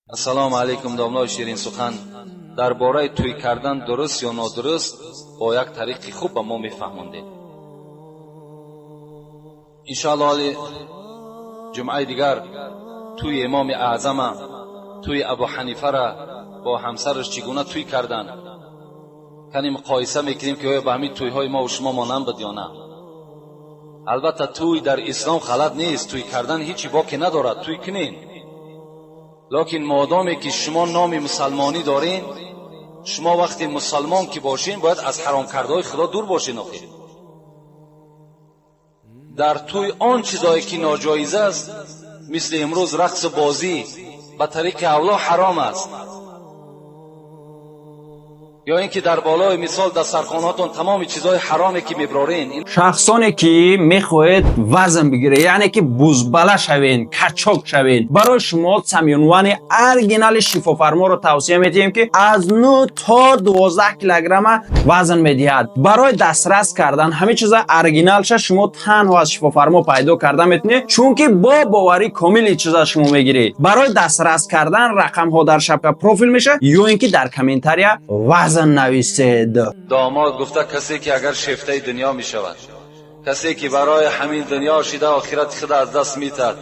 Ассалому алайкум, домлаи ширинсухан. Дар бораи тӯй кардан дуруст ё нодуруст бо як тариқи хуб ба мо мефаҳмондед. Иншоалло ҳоли ҷумъаи дигар тӯи имоми аъзама, тӯи Абу Ҳанифара бо ҳамсараш чӣ гуна тӯй карданд, кани муқоиса мекунем, ки оё ба ҳамин тӯйҳои мо шумо монанд буд ё на. Албатта, тӯй дар ислом ғалат нест, тӯй кардан ҳечи боке надорад, тӯй кунен. Лекин модоме ки шумо номи мусалмонӣ дорен, шумо вақте мусалмон ки бошен, бояд аз ҳаромкардаҳои Худо дур бошен. Охир дар тӯй он чизое ки ноҷоиз аст, мисли имрӯз рақсу бозӣ ба тариқи авло ҳаром аст, ё ин ки дар болои мисол дастархонаҳотон тамоми чизҳои ҳароме ки меброрен. Шахсоне ки мехоҳед вазн бигиред, яъне ки бузбала шавен, качок шавен, барои шумо самюнвани оригинали шифофарморо тавсия медиҳем, ки аз 9 то 12 килограмма вазн медиҳад. Барои дастрас кардан ҳамин чиза оригиналша шумо танҳо аз шифофармо пайдо карда метавонед, чунки бо боварӣ комили чиза шумо мегиред. Барои дастрас кардан рақамҳо дар шапка профил мешавад ё ин ки дар комментария вазн нависед. Домод гуфта, касе ки агар шефтаи дунё мешавад, касе ки барои ҳамин дунё шида охирати худ аз даст метад,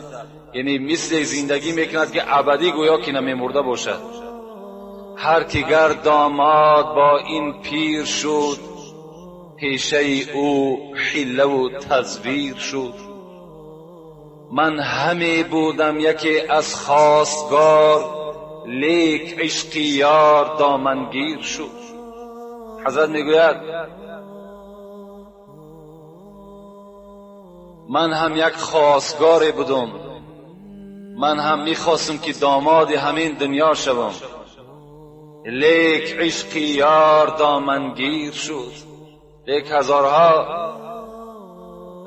яъне мисли зиндагӣ мекунад, ки абадӣ гӯё ки намемурда бошад. Ҳар ки гар домод бо ин пир шуд, пешаи ӯ ҳиллаву тазвир шуд. Ман ҳаме будам яке аз хостгор, лек ишқи ёр домангир шуд. Ҳазрат мегӯяд: ман ҳам як хостгоре будум, ман ҳам мехостам ки домоди ҳамин дунё шавам, лек ишқи ёр домангир шуд. Лек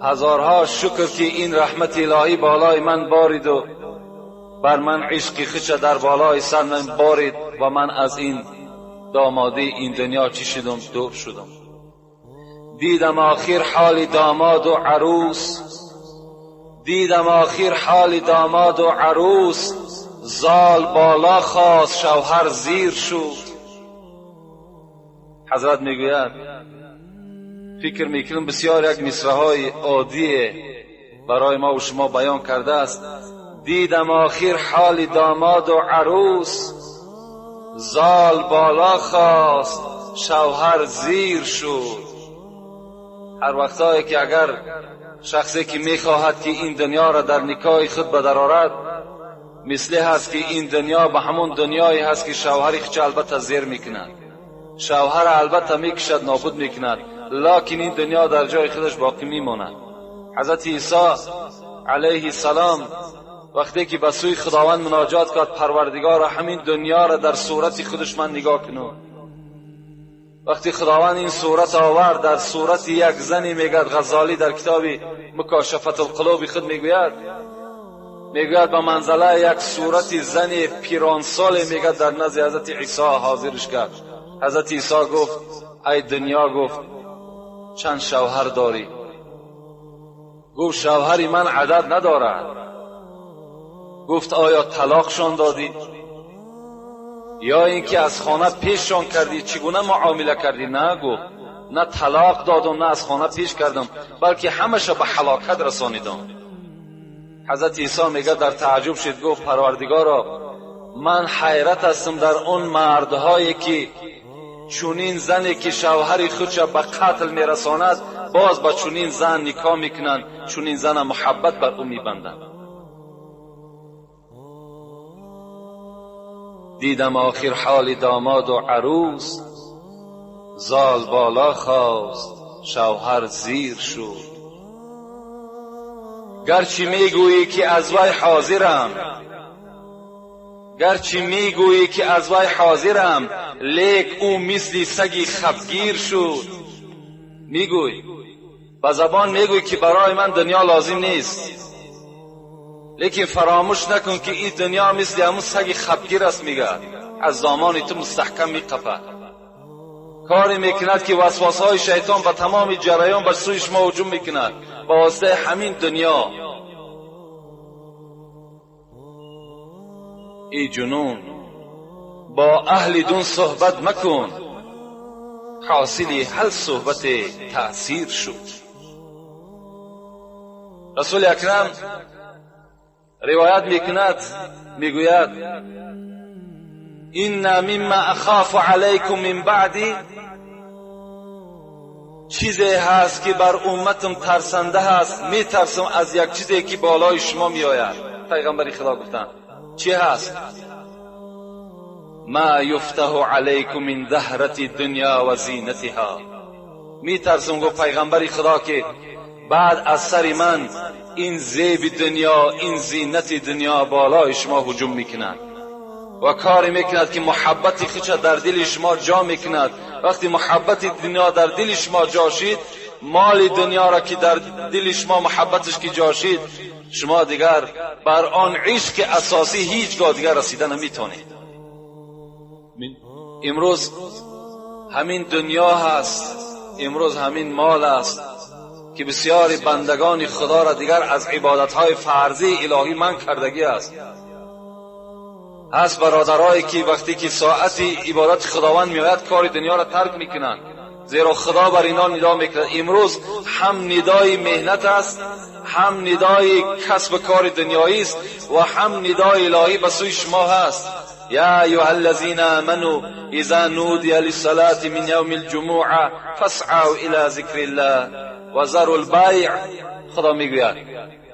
ҳазорҳо шукр, ки ин раҳмати илоҳӣ болои ман бориду бар ман ишқи худша дар болои сар ман борид ва ман аз ин домодии ин дунё чӣ шудум? Дур шудум. Дидам охир ҳоли домоду арӯс, дидам охир ҳоли домоду арӯс, зол боло хост, шавҳар зир шуд. Ҳазрат мегӯяд, фикр мекунам, бисёр як мисраҳои оддие барои мо шумо баён кардааст. Дидам охир ҳоли домоду арӯс, зол боло хост, шавҳар зир шуд. Ҳар вақтое ки агар шахсе ки мехоҳад ки ин дунёро дар никоҳи худ ба дарорад, мисле ҳаст, ки ин дунё ба ҳамон дунёе ҳаст, ки шавҳари худша албатта зер мекунад, шавҳара албатта мекушад, нобуд мекунад, локин ин дунё дар ҷои худаш боқӣ мемонад. Ҳазрати Исо алайҳи салом вақте ки ба сӯи Худованд муноҷот кард: «Парвардигоро, ҳамин дунёро дар сурати худаш ман нигоҳ кунам». Вақти Худованд ин сурат овард дар сурати як зане, мегӯяд Ғаззолӣ дар китоби Мукошафатулқулуби худ, мегӯяд ба манзалаи як сурати зани пиронсоле, мегӯяд, дар назди ҳазрати Исо ҳозирш кард. Ҳазрати Исо гуфт: «Ай дунё, — гуфт, — чанд шавҳар дорӣ?» Гуфт: «Шавҳари ман адад надорад». Гуфт: «Оё талоқшон додӣ ё ин ки аз хона пешшон кардӣ? Чӣ гуна муомила кардӣ?» «На, — гуфт, — на талоқ додум, на аз хона пеш кардам, балки ҳамаша ба ҳалокат расонидам». Ҳазрати Исо, мегӯяд, дар тааҷҷуб шуд, гуфт: «Парвардигоро, ман ҳайрат ҳастам дар он мардҳое, ки чунин зане, ки шавҳари худша ба қатл мерасонад, боз ба чунин зан никоҳ мекунанд, чунин зана муҳаббат бар ӯ мебанданд». Дидам охир ҳоли домоду арӯс, зол боло хост, шавҳар зир шуд. Гарчи мегӯӣ, ки аз вай ҳозирам, гарчи мегӯӣ, ки аз вай ҳозирам, лек ӯ мисли саги хапгир шуд. Мегӯй, ба забон мегӯй, ки барои ман дунё лозим нест, лекин фаромӯш накун, ки ин дунё мисли ҳамун саги хапгир аст, мегӯяд, аз домони ту мустаҳкам меқапад, коре мекунад, ки васвасҳои шайтон ба тамоми ҷараён ба сӯи шумо ҳуҷум мекунад ба воситаи ҳамин дунё. ای جنون با اهل دون صحبت مکن، حاصل هر صحبت تأثیر شد. رسول اکرم روایت میکند، میگوید ان مما اخاف علیکم من بعدی، چیزی هست که بر امتم ترسنده هست، میترسم از یک چیزی که بالای شما میآید. پیغمبر خدا گفتند چی هست؟ ما یفتح علیکم من زهرة الدنیا و زینتها. میترسم گفت پیغمبر خدا که بعد از سر من این زیب دنیا، این زینت دنیا بالای شما هجوم میکند و کاری میکند که محبت خودش در دل شما جا میکند. وقتی محبت دنیا در دل شما جا شد، مال دنیا را که در دل شما محبتش که جا شد، شما دیگر بر آن عشق اساسی هیچگاه دیگر رسیده نمیتونید. امروز همین دنیا هست، امروز همین مال است که بسیاری بندگان خدا را دیگر از عبادتهای فرضی الهی من کردگی است. هست برادرایی که وقتی که ساعتی عبادت خداوند میآید کار دنیا را ترک میکنند، زیرا خدا بر اینا ندا میکند. امروز هم ندای مهنت است، هم ندای کسب کار دنیایی است و هم ندای الهی به سوی شما هست. یا ایها الذین آمنوا اذا نودی للصلاة من یوم الجمعة فاسعوا الی ذکر الله وذروا البیع. خدا میگوید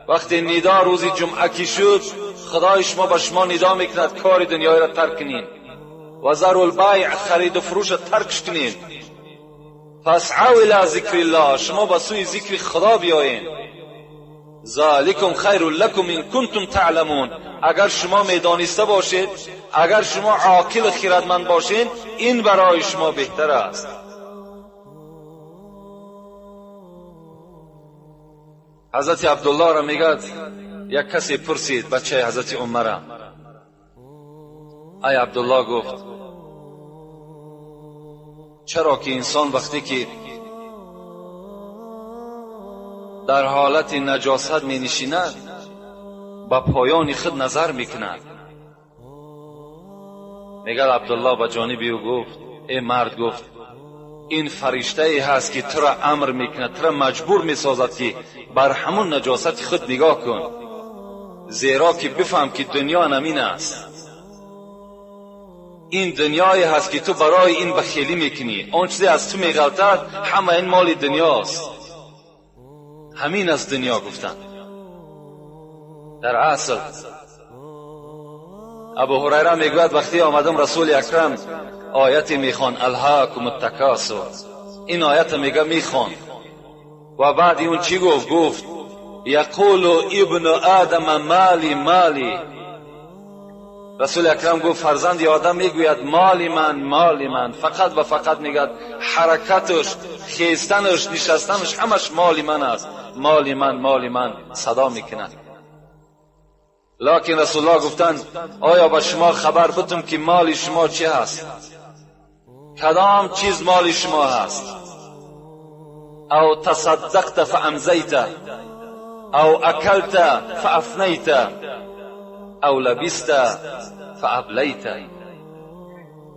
وقتی ندا روز جمعه کی شد، خدای شما به شما ندا میکند کار دنیایی را ترک کنین، وذروا البیع، خرید و فروش را ترک کنین، فاسعوا الی ذکر الله، شما به سوی ذکر خدا بیایین. ذالکم خیر لکم ان کنتم تعلمون. اگر شما میدانسته باشید، اگر شما عاقل خردمند باشین، این برای شما بهتر است. حضرت عبدالله را میگد یک کسی پرسید، بچه حضرت عمر، ای عبدالله، گفت چرا که انسان وقتی که در حالت نجاست می نشیند به پایان خود نظر میکند؟ میگد عبدالله به جانب او گفت ای مرد، گفت این فرشته ای هست که تو را امر میکند، تو را مجبور میسازد که بر همون نجاست خود نگاه کن، زیرا که بفهم که دنیا نمین است. این دنیایی هست که تو برای این بخیلی میکنی، آن چیزی از تو میغلطد همه این مال دنیاست، همین از دنیا گفتن. در اصل ابو هریره میگوید وقتی آمدم رسول اکرم آیت میخوان الهاکم التکاثر، این آیت میگه میخوان و بعد اون چی گفت؟ گفت یقول ابن آدم مالی مالی. رسول اکرم گفت فرزند آدم میگوید مالی من مالی من، فقط و فقط میگد حرکتش، خیستنش، نشستنش همش مالی من است، مالی من مالی من صدا میکند. لکن رسول الله گفتند آیا به شما خبر بدم که مال شما چی هست؟ کدام چیز مال شما هست؟ او تصدقت فامضیت، او اکلت فافنیت، او لبست فابلیت.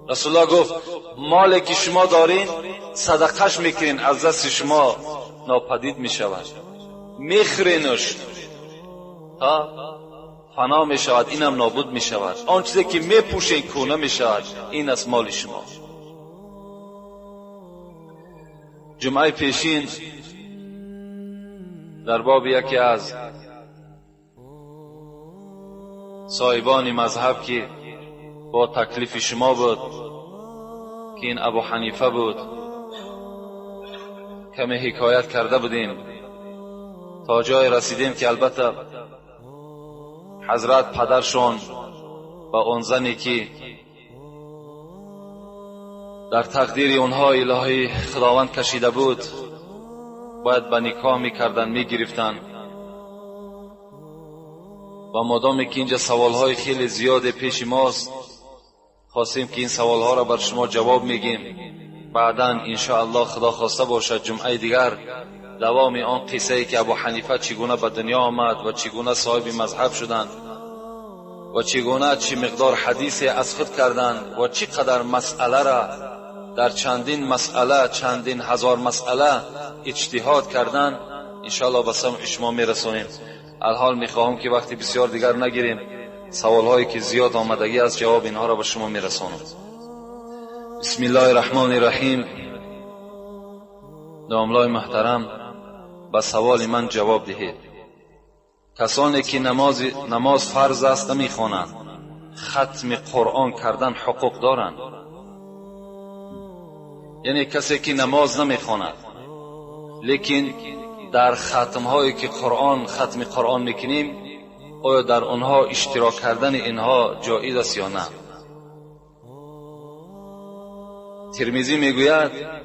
رسول الله گفت مالی که شما دارین صدقش میکنین از دست شما ناپدید میشود، میخورینش تا فنا میشود، اینم نابود میشود، آن چیزی که میپوشین کونه میشود، این از مال شما. جمعه پیشین در باب یکی از صاحبان مذهب که با تکلیف شما بود که این ابو حنیفه بود کمی حکایت کرده بودیم تا جای رسیدیم که البته حضرت پدرشون با اون زنی که در تقدیر اونها الهی خداوند کشیده بود باید به نکاح میکردن، میگرفتن و مادامی که اینجا سوالهای خیلی زیاد پیش ماست خواستیم که این سوالها را بر شما جواب میگیم. بعدا انشاءالله خدا خواسته باشد جمعه دیگر دوام آن قصه ای که ابو حنیفه چگونه به دنیا آمد و چگونه صاحب مذهب شدند و چگونه چی مقدار حدیث از خود کردند و چی قدر مسئله را در چندین مسئله، چندین هزار مسئله اجتهاد کردند، انشاءالله به سمع شما میرسونیم. الحال میخواهم که وقتی بسیار دیگر نگیریم، سوالهایی که زیاد آمدگی از جواب اینها را به شما میرسانم. بسم الله الرحمن الرحیم. داملای محترم، به سوال من جواب دهید. کسانی که نماز فرض است نمیخوانند، ختم قرآن کردن حقوق دارند؟ یعنی کسی که نماز نمیخواند لیکن در ختمهایی که قرآن ختم قرآن میکنیم، آیا در آنها اشتراک کردن اینها جایز است یا نه؟ ترمذی میگوید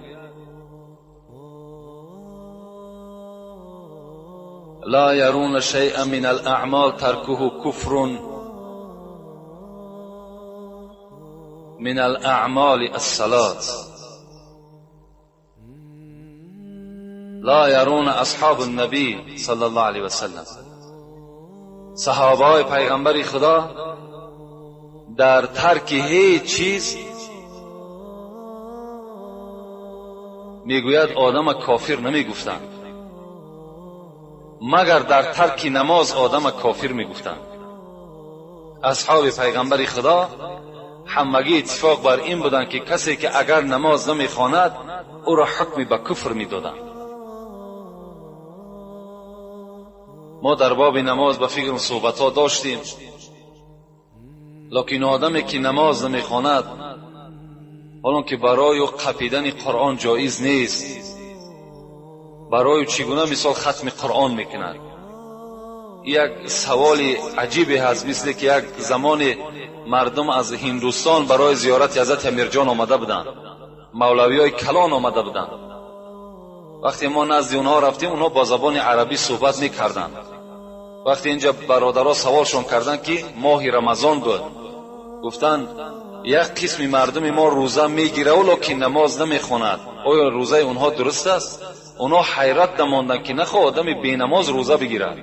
لا يرون شيئا من الأعمال تركه كفر من الأعمال الصلاة. لا يرون أصحاب النبي صلى الله عليه وسلم. صحابه پیغمبر خدا در ترک هیچ چیز میگوید آدم کافر نمیگفتند، مگر در ترک نماز آدم کافر میگفتند. اصحاب پیغمبر خدا همگی اتفاق بر این بودند که کسی که اگر نماز نمیخواند او را حکم به کفر میدادند. ما در باب نماز به فکر صحبت ها داشتیم، لکن آدمی که نماز نمیخواند، حالا که برای او قپیدن قرآن جایز نیست، برای چگونه مثال ختم قرآن میکند؟ یک سوال عجیبی هست. مثل که یک زمان مردم از هندوستان برای زیارت حضرت امیرجان آمده بودند، مولوی های کلان آمده بودند. وقتی ما نزد اونها رفتیم، اونها با زبان عربی صحبت میکردند. وقتی اینجا برادرها سوالشون کردند که ماه رمضان بود، گفتند یک قسم مردم ما روزه میگیره ولی نماز نمیخواند، آیا روزه اونها درست است؟ اونا حیرت نماندند که نخواه آدم بی نماز روزه بگیرد.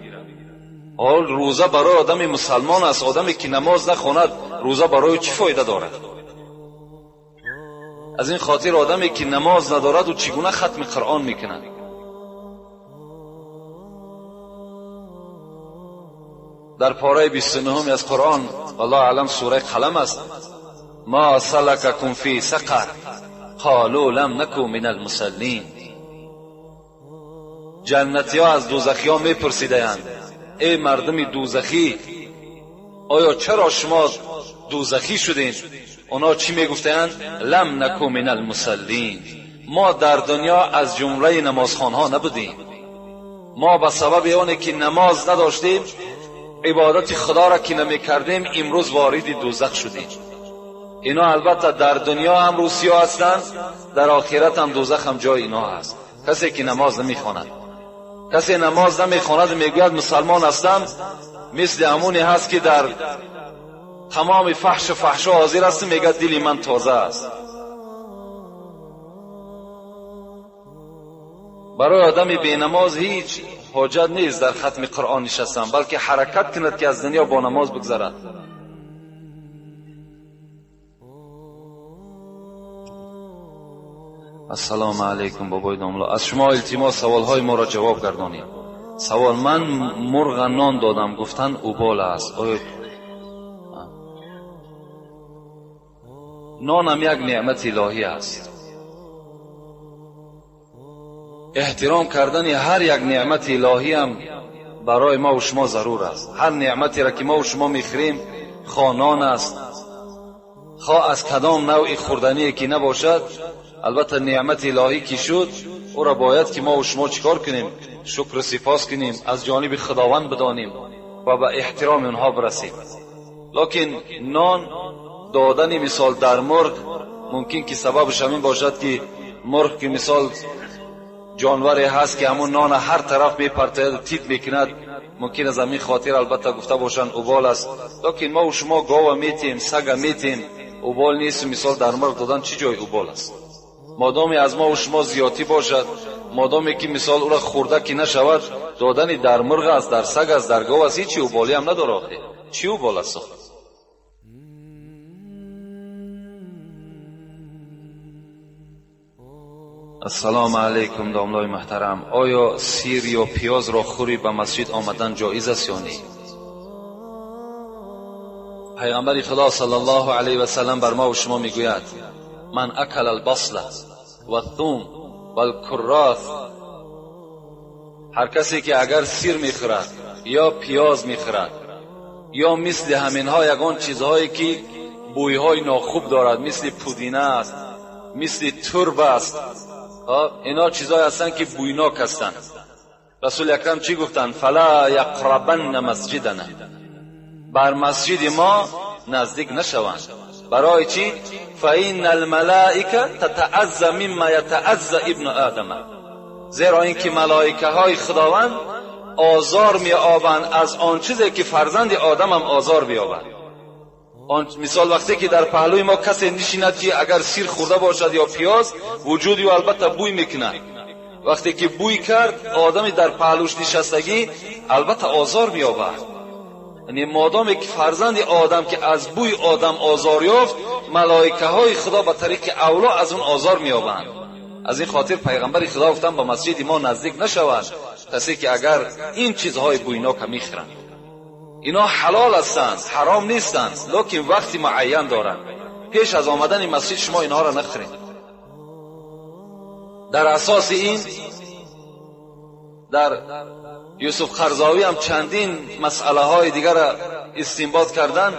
حال روزه برای آدم مسلمان است، آدمی که نماز نخواند روزه برای چی فایده دارد؟ از این خاطر آدمی که نماز ندارد و چگونه ختم قرآن میکند؟ در پاره 29 از قرآن، والله اعلم سوره قلم است، ما سلککم فی سقر قالوا لم نکو من المصلین. جنتی ها از دوزخی ها میپرسیدند ای مردم دوزخی، آیا چرا شما دوزخی شدین؟ اونا چی میگفتند؟ لم نکو من المصلین. ما در دنیا از جمله نمازخوان ها نبودیم. ما به سبب آنی که نماز نداشتیم، عبادت خدا را که نمیکردیم، امروز وارد دوزخ شدیم. اینا البته در دنیا هم روسیا هستند، در آخرت هم دوزخ هم جای اینا هست. کسی که نماز نمیخواند، کسی نماز نمیخواند میگوید مسلمان هستم، مثل همونی هست که در تمام فحش و فحشا حاضر است، میگه دل من تازه است. برای آدم بی نماز هیچ حاجت نیست در ختم قرآن نشستن، بلکه حرکت کند که از دنیا با نماز بگذرد. السلام علیکم بابای داملا، از شما التماس سوالهای ما را جواب گردانید. سوال: من مرغ نان دادم، گفتن اوبال است. آیا نانم یک نعمت الهی است؟ احترام کردن هر یک نعمت الهی هم برای ما و شما ضرور است. هر نعمتی را که ما و شما میخوریم، خواه نان است، خواه از کدام نوع خوردنی که نباشد، البته نعمت الهی که شد، او را باید که ما و شما چیکار کنیم؟ شکر سپاس کنیم، از جانب خداوند بدانیم و به احترام اونها برسیم. لکن نان دادن مثال در مرغ ممکن که سببش همین باشد که مرغ که مثال جانوری هست که همون نان هر طرف میپرتاید، تیت میکند، ممکن از همین خاطر البته گفته باشند اوبال است. لکن ما و شما گاو میتیم، سگ میتیم، اوبال نیست. مثال در مرغ دادن چی جای اوبال است؟ مادامی از ما و شما زیادی باشد، مادامی که مثال او را خورده که نشود، دادن در مرغ است، در سگ است، در گاو است، هیچی اوبالی هم نداره. آخه چی اوبال است؟ Ассалому алайкум, домлои муҳтарам. Оё сир ё пиёзро хӯрӣ ба масҷид омадан ҷоиз аст ё не? Пайғамбари Худо саллаллоҳу алайҳи васаллам бар мо ва шумо мегӯяд: ман акала албасла ваthум валкуррас, ҳар касе ки агар сир мехӯрад ё пиёз мехӯрад ё мисли ҳаминҳо ягон чизҳое ки бӯйҳои нохуб дорад, мисли пудина аст, мисли турб аст, ино чизҳое ҳастанд ки бӯйнок ҳастанд. Расули акрам чӣ гуфтанд? Фала яқрабанна масҷидана, бар масҷиди мо наздик нашаванд. Барои чӣ? Фаинна алмалоика татаазза мимма ятаазза ибну одама, зеро ин ки малоикаҳои Худованд озор меёбанд аз он чизе ки фарзанди одамам озор биёбад. Мисол вақте ки дар паҳлӯи мо касе нишинад ки агар сир хӯрда бошад ё пиёз, вуҷуди ӯ албатта бӯй мекунад. Вақте ки бӯй кард, одами дар паҳлӯш нишастагӣ албатта озор меёбад. Яъне модоме ки фарзанди одам ки аз бӯи одам озор ёфт, малоикаҳои Худо ба тариқи авло аз он озор меёбанд. Аз ин хотир пайғамбари Худо гуфтанд ба масҷиди мо наздик нашавад касе ки агар ин чизҳои бӯйнока мехӯранд. Ино ҳалол ҳастанд, ҳаром нестанд, лекин вақти муайян доранд. Пеш аз омадани масҷид шумо инҳоро нахӯред. Дар асоси ин дар Юсуф Қарзовӣ ҳам чандин масъалаҳои дигарро истинбот карданд,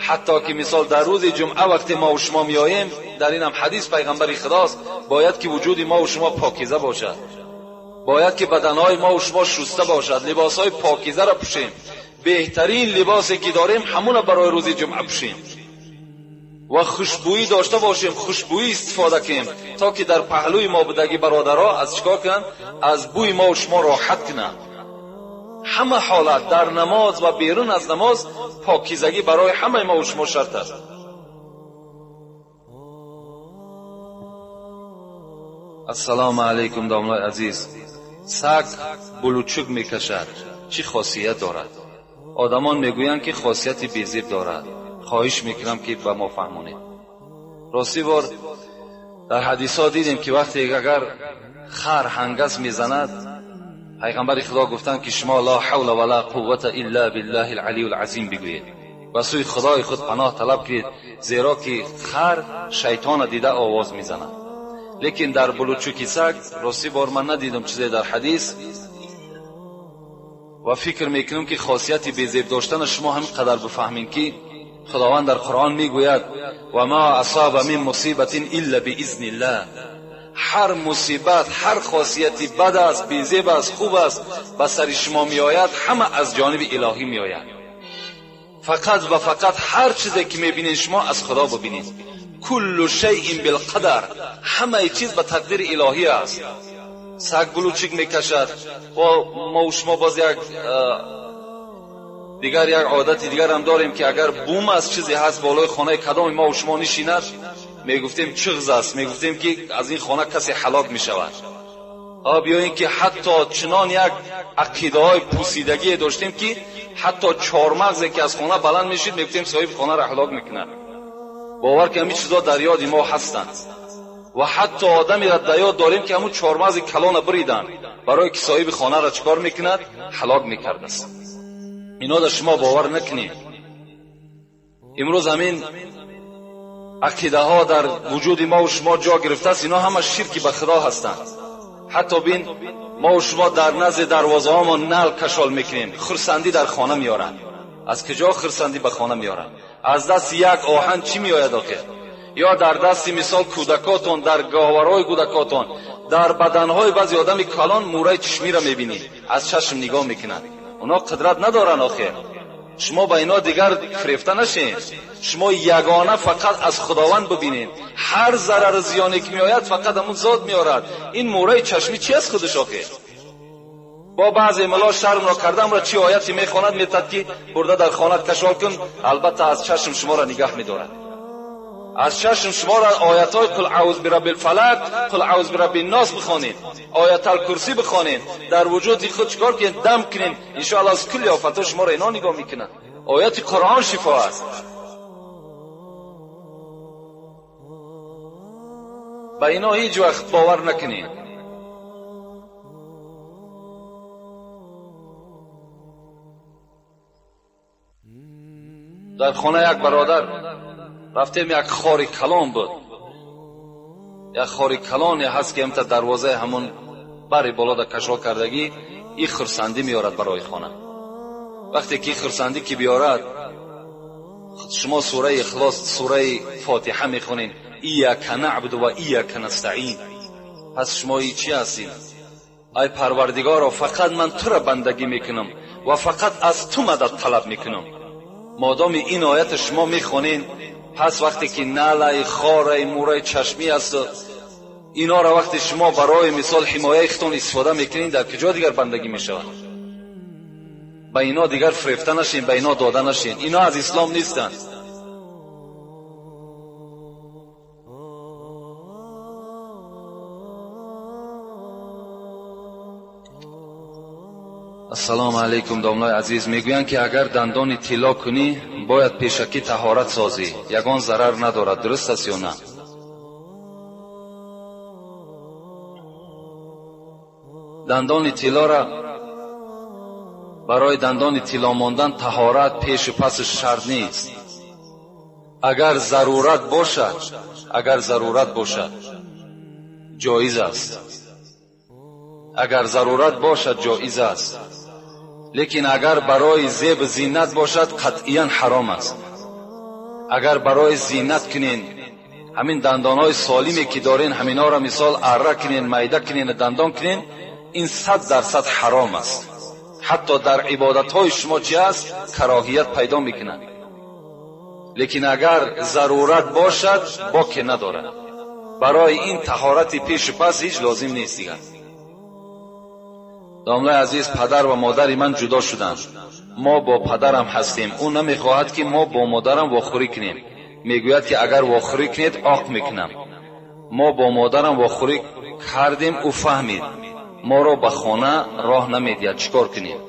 ҳатто ки мисол дар рӯзи ҷумъа вақте мо ва шумо меоем, дар инам ҳадис пайғамбари Худост, бояд ки вуҷуди мо ва шумо покиза бошад, бояд ки баданҳои мо ва шумо шуста бошад, либосҳои покизаро пӯшем, беҳтарин либосе ки дорем ҳамона барои рӯзи ҷумъа пӯшем ва хушбӯӣ дошта бошем, хушбӯӣ истифода кунем, то ки дар паҳлӯи мо будагӣ бародаро аз чикор кунанд? Аз бӯи мо ва шумо роҳат кунанд. Ҳама ҳолат дар намоз ва берун аз намоз покизагӣ барои ҳамаи мо ва шумо шарт аст. Ассалому алайкум, домлои азиз. Саг булучук мекашад, чӣ хосият дорад? Одамон мегӯянд ки хосияти безеб дорад. Хоҳиш мекунам ки ба мо фаҳмонед. Ростӣ бор дар ҳадисҳо дидем ки вақте агар хар ҳангаз мезанад, пайғамбари Худо гуфтанд ки шумо ла ҳавла ва ла қуввата илла биллаҳи алалийи алазим бигӯед, ба сӯи Худои худ паноҳ талаб кунед, зеро ки хар шайтона дида овоз мезанад. Лекин дар булучуки саг ростӣ бор ман надидам чизе дар ҳадис ва фикр мекунам ки хосияти безеб доштана шумо ҳамин қадар бифаҳмед ки Худованд дар Қуръон мегӯяд: ва ма асаба мин мусибатин илла биизниллаҳ. Ҳар мусибат, ҳар хосияти бад аст, безеб аст, хуб аст, ба сари шумо меояд, ҳама аз ҷониби илоҳӣ меояд. Фақат ва фақат ҳар чизе ки мебинед шумо аз Худо бибинед. Куллу шайъин билқадар, ҳамаи чиз ба тақдири илоҳӣ аст. Саг булучик мекашад ва мо шумо боз як дигар як одати дигарам дорем ки агар бум аз чизе ҳаст болои хонаи кадоми мо шумо нишинад, мегуфтем чиғз аст, мегуфтем ки аз ин хона касе ҳалок мешавад. Ё ин ки ҳатто чунон як ақидаҳои пусидагие доштем ки ҳатто чормағзе ки аз хона баланд мешид, мегуфтем соҳиби хонаро ҳалок мекунад. Бовар ки ҳамин чизҳо дар ёди мо ҳастанд ва ҳатто одамеро дар ёд дорем ки ҳамун чормағзи калона буриданд барое ки соҳиби хонаро чӣ кор мекунад? Ҳалок мекардааст. Ино дар шумо бовар накунед. Имрӯз ҳамин ақидаҳо дар вуҷуди мо ва шумо ҷо гирифтааст. Ино ҳама ширки ба Худо ҳастанд. Ҳатто бин, мо ва шумо дар назди дарвозаҳомон нал кашол мекунем, хурсандӣ дар хона меоранд. Аз куҷо хурсандӣ ба хона меоранд? Аз дасти як оҳан чӣ меояд охир? Ё дар дасти мисол кӯдакотон, дар гаҳвораҳои кӯдакотон, дар баданҳои баъзе одами калон мӯраи чишмиро мебинӣ, аз чашм нигоҳ мекунанд. Оно қудрат надоранд охир. Шумо ба ино дигар фирефта нашед. Шумо ягона фақат аз Худованд бибинед. Ҳар зарару зиёне ки меояд фақат ҳамун зот меорад. Ин мӯраи чашмӣ чи аст худаш охир? Бо баъзе мулло шармро кардамро чи ояте мехонад, метад ки бурда дар хонат кашол кун, албатта аз чашм шуморо нигаҳ медорад. Аз чашм шуморо оятҳои қул аъуз бираббил фалак, қул аъуз бираббин нос бихонед, оятал курсӣ бихонед, дар вуҷуди худ чикор кунед? Дам кунед, иншоаллоҳ аз кулли офатҳо шуморо ино нигоҳ мекунад. Ояти Қуръон шифо аст. Ба ино ҳеҷ вақт бовар накунед. Дар хона як бародар рафтем, як хори калон буд, як хори калоне ҳаст ки ҳамта дарвозаи ҳамон бари боло да кашол кардагӣ, и хурсандӣ меорад барои хона. Вақте ки хурсандӣ ки биёрад, шумо сураи Ихлос, сураи Фотиҳа мехонед, ияка наъбуду ва ияка настаин. Пас шумо и чӣ ҳастед? Ай Парвардигоро, фақат ман тура бандагӣ мекунам ва фақат аз ту мадад талаб мекунам. Модоми ин оята шумо мехонед, пас вақте ки налаи, хораи, мураи чашмӣ аст, инора вақте шумо барои мисол ҳимояи худтон истифода мекунед, дар куҷо дигар бандагӣ мешавад? Ба ино дигар фирефта нашин, ба ино дода нашин. Ино аз ислом нестанд. Ассалому алайкум, домлои азиз. Мегӯянд ки агар дандони тилло кунӣ, бояд пешакӣ таҳорат созӣ, ягон зарар надорад. Дуруст аст ё на? Дандони тиллора барои дандони тилло мондан таҳорат пешу пасаш шарт нест. Агар зарурат бошад, агар зарурат бошад, ҷоиз аст. Агар зарурат бошад, ҷоиз аст. Лекин агар барои зеб зинат бошад, қатъиян ҳаром аст. Агар барои зинат кунен, ҳамин дандонҳои солиме ки дорен, ҳаминҳоро мисол арра кунен, майда кунен, дандон кунен, ин 100% ҳаром аст. Ҳатто дар ибодатҳои шумо чи аст? Кароҳият пайдо мекунад. Лекин агар зарурат бошад, боке надорад. Барои ин таҳорати пешу пас ҳеҷ лозим нест дигар. Домлаи азиз, падар ва модари ман ҷудо шуданд. Мо бо падарам ҳастем. Ӯ намехоҳад ки мо бо модарам вохӯрӣ кунем. Мегӯяд ки агар вохӯрӣ кунед, оқ мекунам. Мо бо модарам вохӯрӣ кардем, ӯ фаҳмид. Моро ба хона роҳ намедиҳад. Чӣ кор кунем?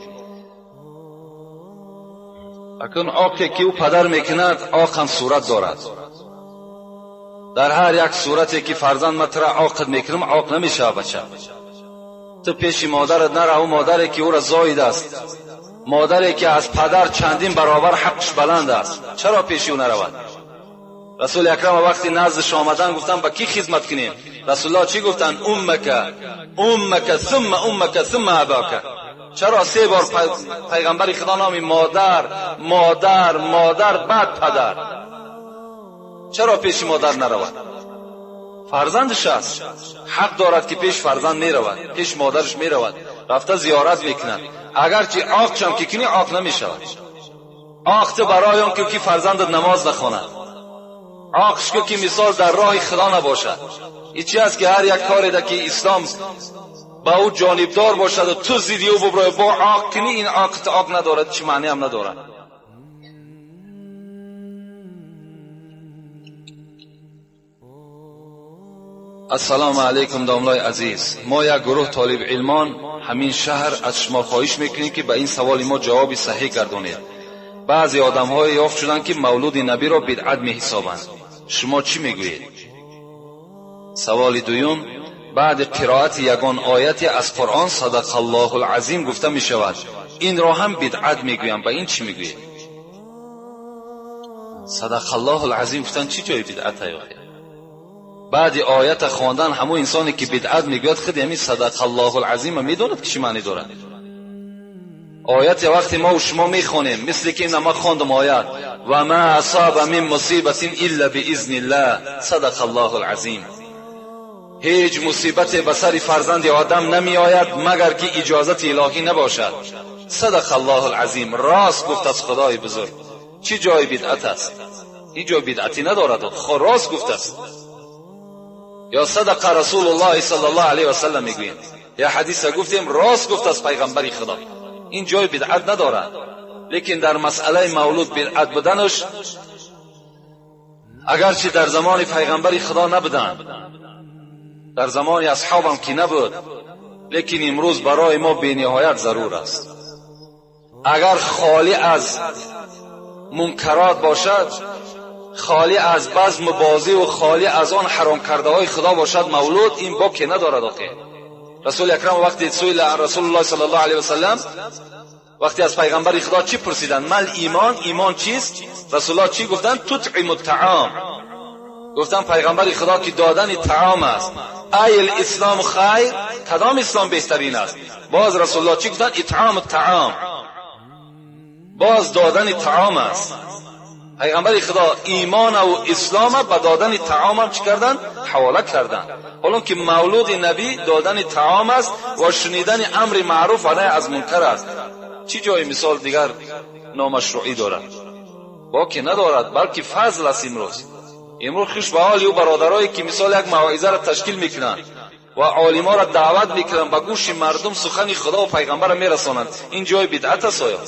Акун оқе ки ӯ падар мекунад, оқ ҳам сурат дорад. Дар ҳар як сурате ки фарзанд ман тура оқд мекунам, оқ намешавад бача. Ту пеши модарат нара, ӯ модаре ки ӯра зоид аст, модаре ки аз падар чандин баробар ҳаққаш баланд аст, чаро пеши ӯ наравад? Расули акрам вақти наздаш омадан гуфтанд, ба кӣ хизмат кунем? Расулуллоҳ чӣ гуфтанд? Уммака, уммака, сумма уммака, сумма абака. Чаро се бор пайғамбари Худо номи модар, модар, модар, баъд падар? Чаро пеши модар наравад? Фарзандаш аст, ҳақ дорад ки пеш фарзанд меравад, пеш модараш меравад, рафта зиёрат мекунад. Агарчи оқчам ки кунӣ, оқ намешавад. Оқ ту барои он ки фарзандат намоз нахонад, оқш ку ки мисол дар роҳи Худо набошад. И чи аст ки ҳар як коре ки ислом ба ӯ ҷонибдор бошад ва ту зидди ӯ буброи, бо оқ кунӣ, ин оқ оқ надорад, чӣ маъне ҳам надорад. Ассалому алайкум, домлои азиз. Мо як гурӯҳ толибилмон ҳамин шаҳр аз шумо хоҳиш мекунем ки ба ин саволи мо ҷавоби саҳеҳ гардонед. Баъзе одамҳое ёфт шуданд ки мавлуди набиро бидъат меҳисобанд. Шумо чӣ мегӯед? Саволи дуюм: баъди қироати ягон ояте аз Қуръон садақаллоҳул азим гуфта мешавад. Инро ҳам бидъат мегӯям. Ба ин чӣ мегӯед? Садақаллоҳул азим гуфтан чӣ ҷои бидъат охир? Баъди оята хондан ҳамон инсоне ки бидъат мегӯяд, худи ҳамин садақаллоҳул азима медонад ки чӣ маъне дорад. Ояте вақте мо шумо мехонем, мисли ки ина ма хондам оят, ва ма асаба мин мусибатин илла биизниллаҳ, садақаллоҳул азим. Ҳеҷ мусибате ба сари фарзанди одам намеояд магар ки иҷозати илоҳӣ набошад. Садақаллоҳул азим. Рост гуфт аз Худои бузург. Чӣ ҷои бидъат аст? Ҳеҷ ҷои бидъатӣ надорад. Рост гуфтааст. Ё садақа Расулуллоҳи саллаллоҳу алайҳи васаллам мегӯем. Я ҳадиса гуфтем, рост гуфт аз пайғамбари Худо. Ин ҷои бидъат надорад. Лекин дар масъалаи мавлуд бидъат буданаш, агарчи дар замони пайғамбари Худо набуданд, дар замони асҳобам ки набуд, лекин имрӯз барои мо бениҳоят зарур аст. Агар холӣ аз мункарот бошад, خالی از بزم و بازی و خالی از آن حرام کرده های خدا باشد مولود، این باکی ندارد. آخه رسول اکرم وقتی سئیل رسول الله صلی الله علیه و سلم، وقتی از پیغمبر خدا چی پرسیدند؟ مل ایمان، ایمان چیست؟ رسول الله چی گفتند؟ تطعم الطعام. گفتن پیغمبر خدا که دادن طعام است. ای الاسلام خیر، کدام اسلام بهترین است؟ باز رسول الله چی گفتند؟ اطعام الطعام، باز دادن طعام است. پیغمبر خدا ایمان و اسلام به دادن طعام هم چی کردن؟ حواله کردن. حالا که مولود نبی دادن طعام است و شنیدن امر معروف و نهی از منکر است. چی جای مثال دیگر نامشروعی دارد؟ باکی ندارد، بلکه فضل است. امروز خوش به حال او برادرایی که مثال یک موعظه را تشکیل میکنند و عالما را دعوت میکنند، به گوش مردم سخن خدا و پیغمبر را میرسانند. این جای بدعت است. آیا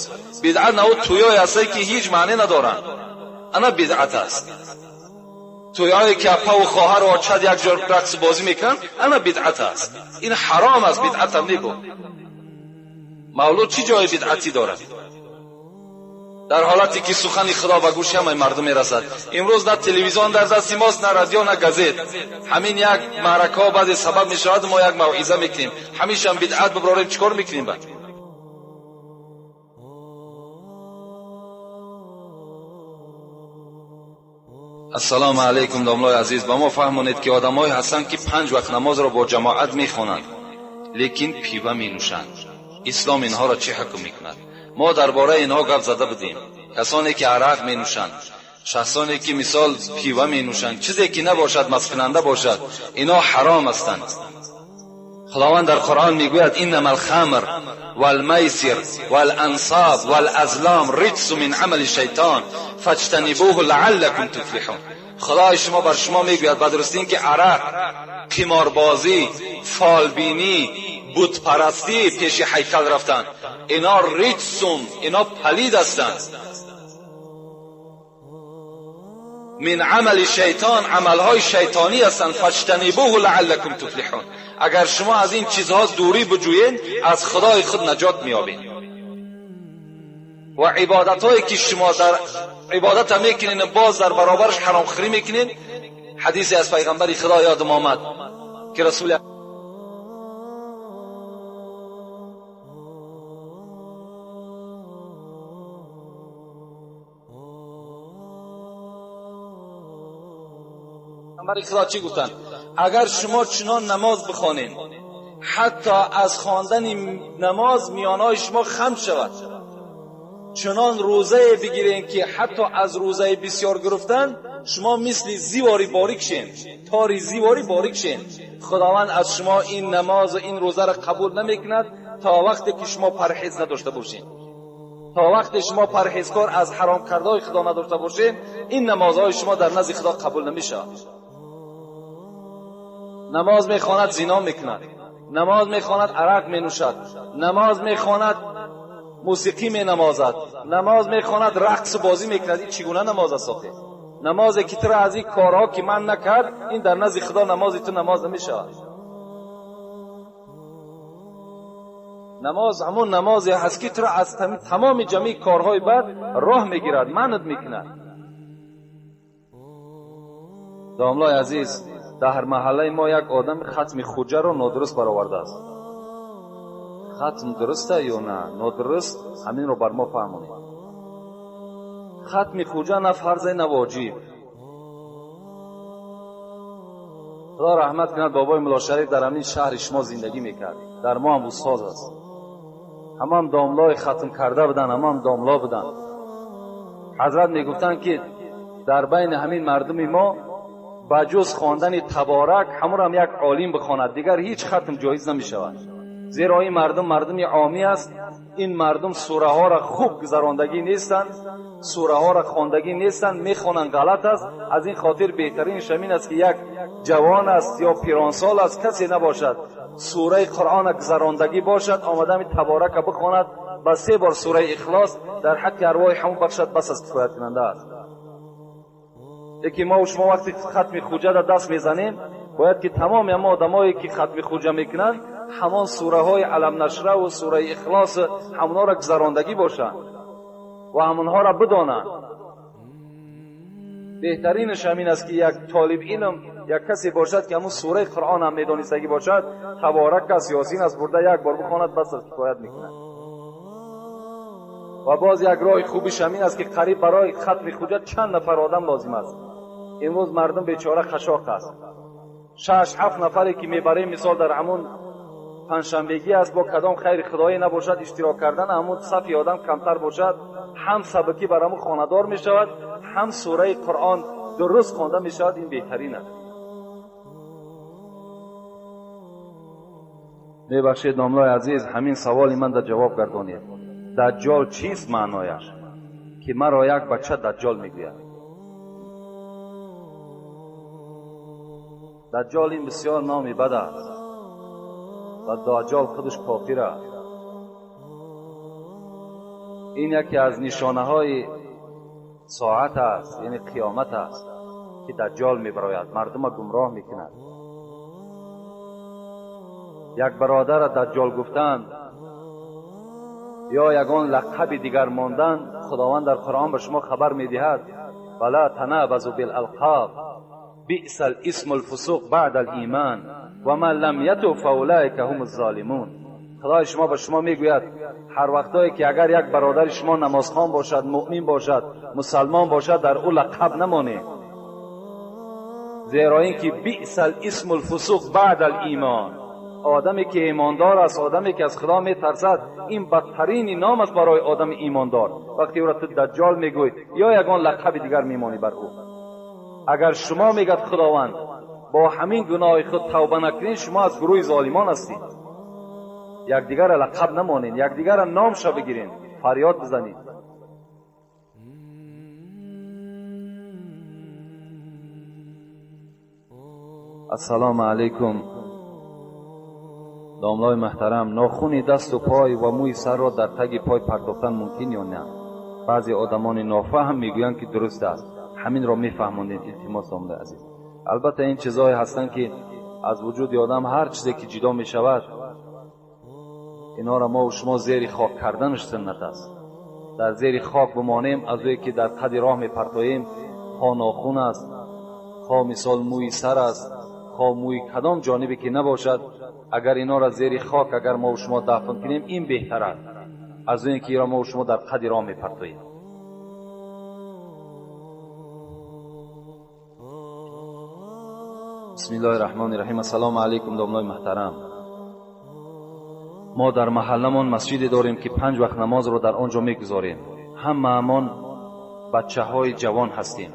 بدعت نه او تویای است که هیچ معنی ندارند، انا بدعت است. تویایی که اپا و خواهر و آچد یک جا رقص بازی میکنند، انا بدعت است. این حرام است، بدعت هم نیگو. مولود چی جای بدعتی دارد؟ در حالتی که سخن خدا به گوش همه مردم میرسد. امروز نه تلویزیون در دست ماست، نه رادیو، نه گازت. همین یک معرکه ها بعد سبب میشود ما یک موعظه میکنیم، همیشه هم بدعت ببراریم. چیکار میکنیم بعد؟ السلام علیکم داملای عزیز، به ما فهمونید که آدمایی هستند که 5 وقت نماز را با جماعت میخوانند لیکن پیوه مینوشند. اسلام اینها را چه حکم میکند؟ ما درباره اینها گپ زده بودیم. کسانی که عرق می نوشند، شخصانی که مثال پیوه می نوشند، چیزی که نباشد مسکننده باشد، اینا حرام هستند. خداوند در قرآن میگوید انما الخمر والمیسر والانصاب والازلام رجس من عمل الشیطان فاجتنبوه لعلکم تفلحون. خدای شما بر شما میگوید به درستی اینکه عرق، قماربازی، فالبینی، بت پرستی، پیش هیکل رفتن، اینا رجسون، اینا پلید هستند. من عمل شیطان، عملهای شیطانی هستند. فاجتنبوه لعلکم تفلحون. اگر شما از این چیزها دوری بجویید از خدای خود نجات میابید. و عبادتهایی که شما در عبادت میکنین باز در برابرش حرام خوری میکنین. حدیثی از پیغمبر خدا یادم آمد که رسول پیغمبر خدا چی گفتن؟ اگر شما چنان نماز بخوانید حتی از خواندن نماز میانهای شما خم شود، چنان روزه بگیرین که حتی از روزه بسیار گرفتن شما مثل زیواری باریک شین، تاری زیواری باریک شین، خداوند از شما این نماز و این روزه را قبول نمیکند تا وقتی که شما پرهیز نداشته باشین. تا وقتی شما پرهیزکار از حرام کردهای خدا نداشته باشین، این نمازهای شما در نزد خدا قبول نمیشه. نماز میخواند زنا میکند، نماز میخواند عرق مینوشد، نماز میخواند موسیقی مینمازد، نماز میخواند رقص بازی میکند. این چگونه نماز است آخه؟ نمازی که تو را از این کارها که من نکرد، این در نزد خدا نمازی تو نماز نمیشود. نماز همون نمازی هست که تو را از تمام جمعی کارهای بد راه میگیرد، منعت میکند. داملای عزیز، در محله ما یک آدم ختم خوجه را نادرست برآورده است. ختم درسته یا نه نادرست، همین رو بر ما فهمونید. ختم خوجه نه فرض نه واجب. خدا رحمت کند بابای ملا شریف در همین شهر شما زندگی میکرد، در ما هم استاد است. همه هم داملای ختم کرده بودن، همه هم داملا بودن. حضرت میگفتند که در بین همین مردم ما بجز خواندن تبارک همون هم یک عالم بخواند، دیگر هیچ ختم جایز نمی شود. زیرا این مردم مردم عامی است. این مردم سوره ها را خوب گذراندگی نیستند، سوره ها را خواندگی نیستند، میخوانند غلط است. از این خاطر بهترین شمین است که یک جوان است یا پیرانسال است، کسی نباشد، سوره قرآن گذراندگی باشد، آمده می تبارک بخواند، با 3 بار سوره اخلاص در حق ارواح همون بخشد، بس از کفایت کننده است. یکی ما و شما وقتی ختم خوجه در دست میزنیم، باید که تمام اما آدمایی که ختم خوجه میکنن همان سوره های علم نشره و سوره اخلاص همونها را گذراندگی باشند و همونها را بدانند. Беҳтаринаш ҳамин аст, ки як толиб илм, як касе бошад, ки ҳамун сураи Қуръон ҳам медонистагӣ бошад, Таборак аст, Ёсин аст, бурда як бор бихонад, бас аст, кифоят мекунад. Ва боз як роҳи хубиш ҳамин аст, ки қариб барои хатми хуҷа чанд нафар одам лозим аст. Имрӯз мардум бечора қашоқ аст. 6-7 нафаре ки мебарем, мисол дар ҳамун панҷшанбегӣ аст, бо кадом хайри худоӣ набошад иштирок кардан, ҳамун сафи одам камтар бошад, ҳам сабукӣ бар ҳамун хонадор мешавад, ҳам сураи Қуръон дуруст хонда мешавад. Ин беҳтарин аст. Мебахшед домлои азиз, ҳамин саволи ман дар ҷавоб гардонед. Даҷҷол чист маънояш? Ки маро як бача даҷҷол мегӯяд. Даҷҷол ин бисёр номи бад аст ва даҷҷол худаш кофир аст. Ин яке аз нишонаҳои соат аст, яъне қиёмат аст, ки даҷҷол мебарояд, мардумро гумроҳ мекунад. Як бародарро даҷҷол гуфтан ё ягон лақаби дигар мондан, Худованд дар Қуръон ба шумо хабар медиҳад: вала танабазу билалқоб биъса алисму алфусуқ баъда алимон ва ман лам ятуб фаулайка ҳум алзолимун. Худои шумо ба шумо мегӯяд, ҳар вақтое ки агар як бародари шумо намозхон бошад, муъмин бошад, мусалмон бошад, дар ӯ лақаб намонед, зеро ин ки биъса алисму алфусуқ баъда алимон. Одаме ки имондор аст, одаме ки аз Худо метарсад, ин бадтарини ном аст барои одами имондор. Вақте ӯро ту даҷҷол мегӯй ё ягон лақаби дигар мемонӣ бар ӯ. Агар шумо, мегӯяд Худованд, бо ҳамин гуноҳи худ тавба накунед, шумо аз гурӯҳи золимон ҳастед. Якдигарро лақаб намонед, якдигарро номша бигиред, фарёд бизанед. Ассалому алайкум домлои муҳтарам, нохуни дасту пой ва мӯи сарро дар таги пой партофтан мумкин ё на? Баъзе одамони нофаҳм мегӯянд, ки дуруст аст. Ҳаминро мефаҳмондед, илтимос, домлои азиз. Албатта ин чизҳое ҳастанд, ки аз вуҷуди одам ҳар чизе ки ҷидо мешавад, инҳоро мо шумо зери хок карданаш суннат аст. Дар зери хок бимонем, аз ӯе ки дар қади роҳ мепартоем, хо нохун аст, хо мисол мӯи сар аст, хо мӯи кадом ҷонибе ки набошад, агар инҳоро зери хок агар мо шумо дафн кунем, ин беҳтар аст аз оне ки инро мо шумо дар қади роҳ мепартоем. Бисмиллоҳи раҳмони раҳим. Ассалому алайкум домлои муҳтарам. Мо дар маҳалламон масҷиде дорем, ки 5 вақт намозро дар он ҷо мегузорем. Ҳамаамон бачаҳои ҷавон ҳастем,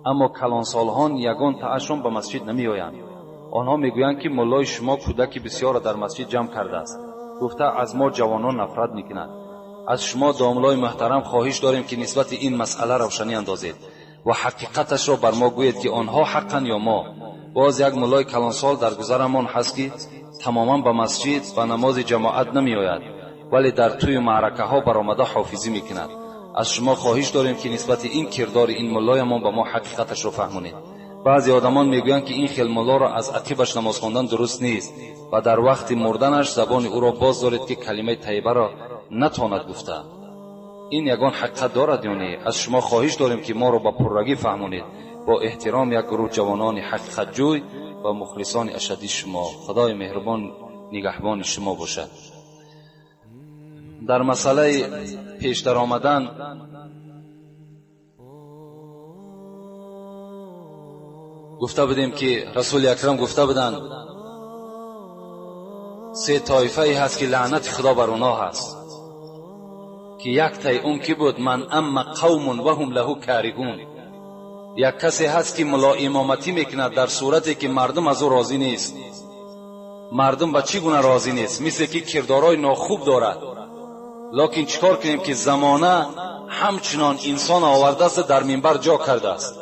аммо калонсолҳон ягон таашон ба масҷид намеоянд. Онҳо мегӯянд, ки муллои шумо кӯдаки бисёрро дар масҷид ҷамъ кардааст, гуфта аз мо ҷавонон нафрат мекунад. Аз шумо домлои муҳтарам хоҳиш дорем, ки нисбати ин масъала равшанӣ андозед ва ҳақиқаташро бар мо гӯед, ки онҳо ҳаққанд ё мо. Боз як муллои калонсол дар гузарамон ҳаст, ки тамоман ба масҷид ва намози ҷамоат намеояд, вале дар тӯи маъракаҳо баромада ҳофизӣ мекунад. Аз шумо хоҳиш дорем, ки нисбати ин кирдори ин муллоямон ба мо ҳақиқаташро фаҳмонед. Баъзе одамон мегӯянд, ки ин хел муллоро аз ақибаш намоз хондан дуруст нест ва дар вақти мурданаш забони ӯро боз доред, ки калимаи тайибаро натонад гуфта. Ин ягон ҳақиқат дорад ё не? Аз шумо хоҳиш дорем, ки моро ба пуррагӣ фаҳмонед. Бо эҳтиром, як гурӯҳ ҷавонони ҳақиқатҷӯй ва мухлисони ашадди шумо. Худои меҳрубон нигаҳбони шумо бошад. Дар масъалаи пеш даромадан гуфта будем, ки Расули Акрам гуфта буданд, 3 тоифае ҳаст, ки лаънати Худо бар онҳо ҳаст, ки як тай он ки буд ман амма қавмун ва ҳум лаҳу кариҳун. Як касе ҳаст, ки мулло имоматӣ мекунад дар сурате ки мардум аз ӯ розӣ нест. Мардум ба чӣ гуна розӣ нест? Мисле ки кирдорҳои нохуб дорад. Локин чикор кунем, ки замона ҳамчунон инсон овардааст, дар минбар ҷо кардааст.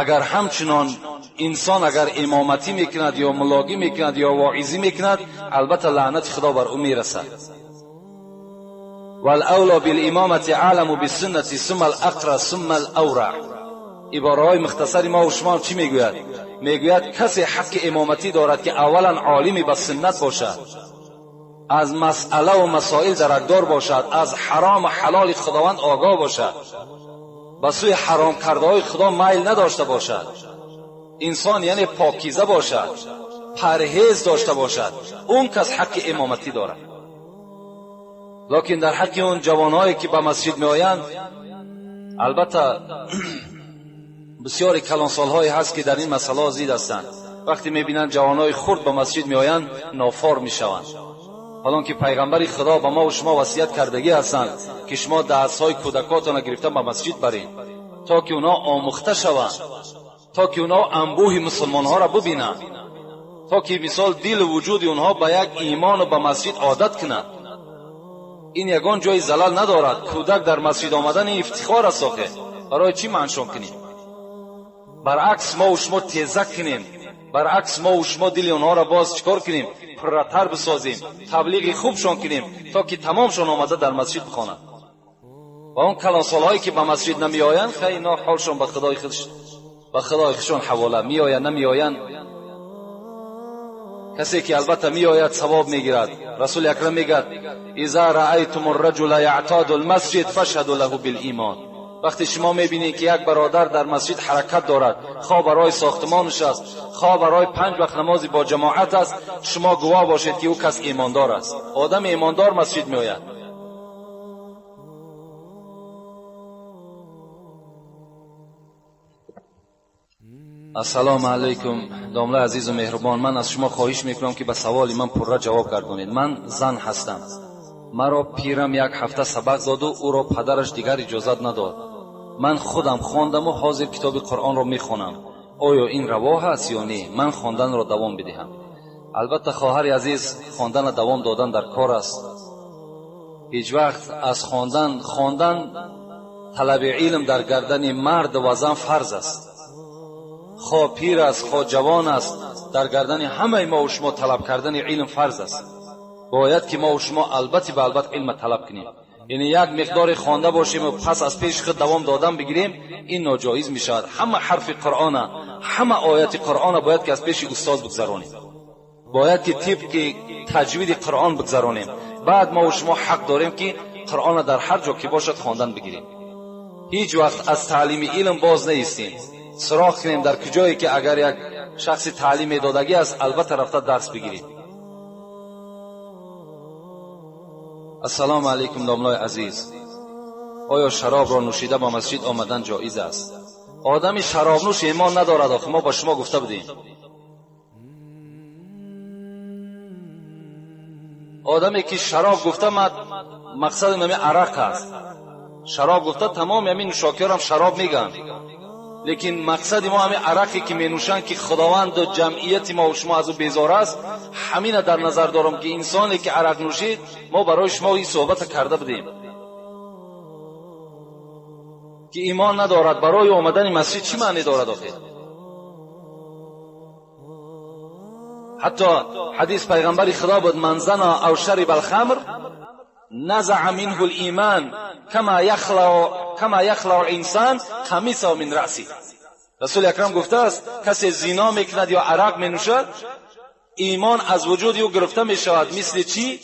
Агар ҳамчунон инсон агар имоматӣ мекунад ё муллогӣ мекунад ё воизӣ мекунад, албатта лаънати Худо бар ӯ мерасад. والأولى بالإمامة أعلم بالسنة ثم الأقرأ ثم الأورع. عباره‌های مختصری ما و شما چی میگوید؟ میگوید کسی حق امامتی دارد که اولا عالمی به سنت باشد، از مسئله و مسائل درکدار باشد، از حرام و حلال خداوند آگاه باشد. به سوی حرام کرده های خدا میل نداشته باشد، انسان یعنی پاکیزه باشد، پرهیز داشته باشد، اون کس حق امامتی دارد. لکن در حق اون جوانهایی که به مسجد می آیند، البته بسیاری کلانسالهایی هست که در این مسئله زید هستند. وقتی میبینند جوانهای خرد به مسجد می آیند نافار می شوند. حالان که پیغمبر خدا به ما و شما وصیت کردگی هستند که شما دستهای کودکاتان را گرفته به مسجد برین تا که اونا آموخته شوند، تا که اونا انبوه مسلمانها را ببینند، تا که مثال دل و وجود اونها به یک ایمان و به مسجد عادت کنند. این یگان جای زلل ندارد. کودک در مسجد آمدن افتخار است. آخه برای چی منشان کنیم؟ برعکس ما و شما تیزک کنیم، برعکس ما و شما دل اونها را باز چکار کنیم؟ پرتر بسازیم، تبلیغ خوبشان کنیم تا که تمامشان آمده در مسجد بخوانند. و اون کلانسالهایی که به مسجد نمی آیند، خیلی اینا حالشان به خدای خودش، به خدای خودشان حواله، می آیند نمی آیند. کسی که البته می آید ثواب میگیرد. رسول اکرم میگد اذا رأیتم الرجل یعتاد المسجد فاشهدوا له بالایمان. وقتی شما میبینید که یک برادر در مسجد حرکت دارد، خواه برای ساختمانش است، خواه برای 5 وقت نمازی با جماعت است، شما گواه باشید که او کس ایماندار است. آدم ایماندار مسجد میآید. السلام علیکم دامله عزیز و مهربان، من از شما خواهش میکنم که به سوال من پرره جواب گردانید. من زن هستم، مرا پیرم یک هفته سبق داد و او را پدرش دیگر اجازت نداد. من خودم خواندم و حاضر کتاب قرآن را میخوانم. آیا این روا هست یا نه؟ من خواندن را دوام بدهم. البته خواهر عزیز، خواندن دوام دادن در کار است. هیچ وقت از خواندن طلب علم در گردن مرد و زن فرض است. خواه پیر است خواه جوان است، در گردن همه ما و شما طلب کردن علم فرض است. باید که ما و شما البته به البته علم طلب کنیم. یعنی یک مقدار خوانده باشیم و پس از پیش خود دوام دادن بگیریم، این ناجایز می شود. همه حرف قرآن، همه آیت قرآن باید که از پیش استاد بگذرانیم، باید که طبق تجوید قرآن بگذرانیم. بعد ما و شما حق داریم که قرآن در هر جا که باشد خواندن بگیریم. هیچ وقت از تعلیم علم باز نیستیم. سراغ کنیم در کجایی که اگر یک شخص تعلیم دادگی است، البته رفته درس بگیریم. السلام علیکم داملای عزیز، آیا شراب را نوشیده به مسجد آمدن جایز است؟ آدم شراب نوش ایمان ندارد. آخه ما با شما گفته بودیم آدمی که شراب گفته مقصد نمی عرق است. شراب گفته تمام همین نوشاکی‌ها هم شراب میگن، لیکن مقصد ما همین عرقی که می نوشند که خداوند و جمعیت ما و شما از او بیزار است، همین در نظر دارم که انسانی که عرق نوشید، ما برای شما این صحبت کرده بودیم که ایمان ندارد، برای آمدن مسجد چی معنی دارد آخه؟ حتی حدیث پیغمبر خدا بود من زنا او شرب الخمر نزع منه الایمان کما یخلع الانسان قمیصه من رأسه. رسول اکرم گفته است کسی زنا میکند یا عرق مینوشد، ایمان از وجود او گرفته میشود. مثل چی؟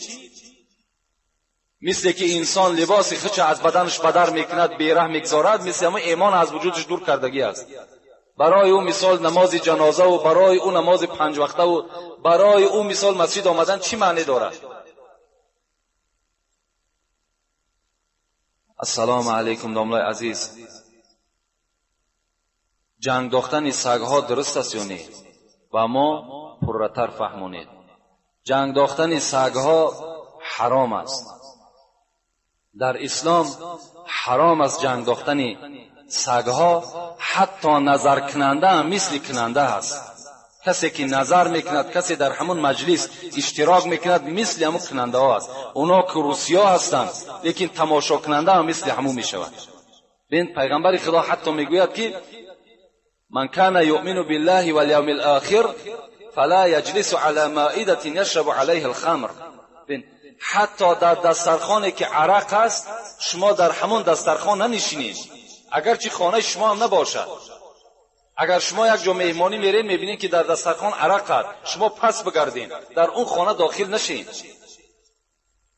مثل که انسان لباس خودش از بدنش بدر میکند، بیره میگذارد، مثل همون ایمان از وجودش دور کردگی است. برای او مثال نماز جنازه و برای او نماز 5 وقته و برای او مثال مسجد آمدن چی معنی دارد؟ السلام علیکم داملای عزیز، جنگ داختن سگها درست است یا نه؟ و ما پرتر فهمونید. جنگ داختن سگها حرام است. در اسلام حرام است جنگ داختن سگها. حتی نظر کننده هم مثل کننده است. کسی که نظر میکند، کسی در همون مجلس اشتراک میکند، مثل همون کننده ها است. اونا که روسیا هستند، لیکن تماشا کننده هم مثل همون میشود. بین پیغمبر خدا حتی میگوید که من کان یؤمن بالله والیوم الاخر فلا یجلس علی مائده یشرب علیها الخمر. بین حتی در دسترخوانی که عرق است، شما در همون دسترخوان ننشینید، اگرچه خانه شما هم نباشد. اگر شما یک جا مهمانی میرین، میبینید که در دسترخوان عرق است، شما پس بگردین، در اون خانه داخل نشین،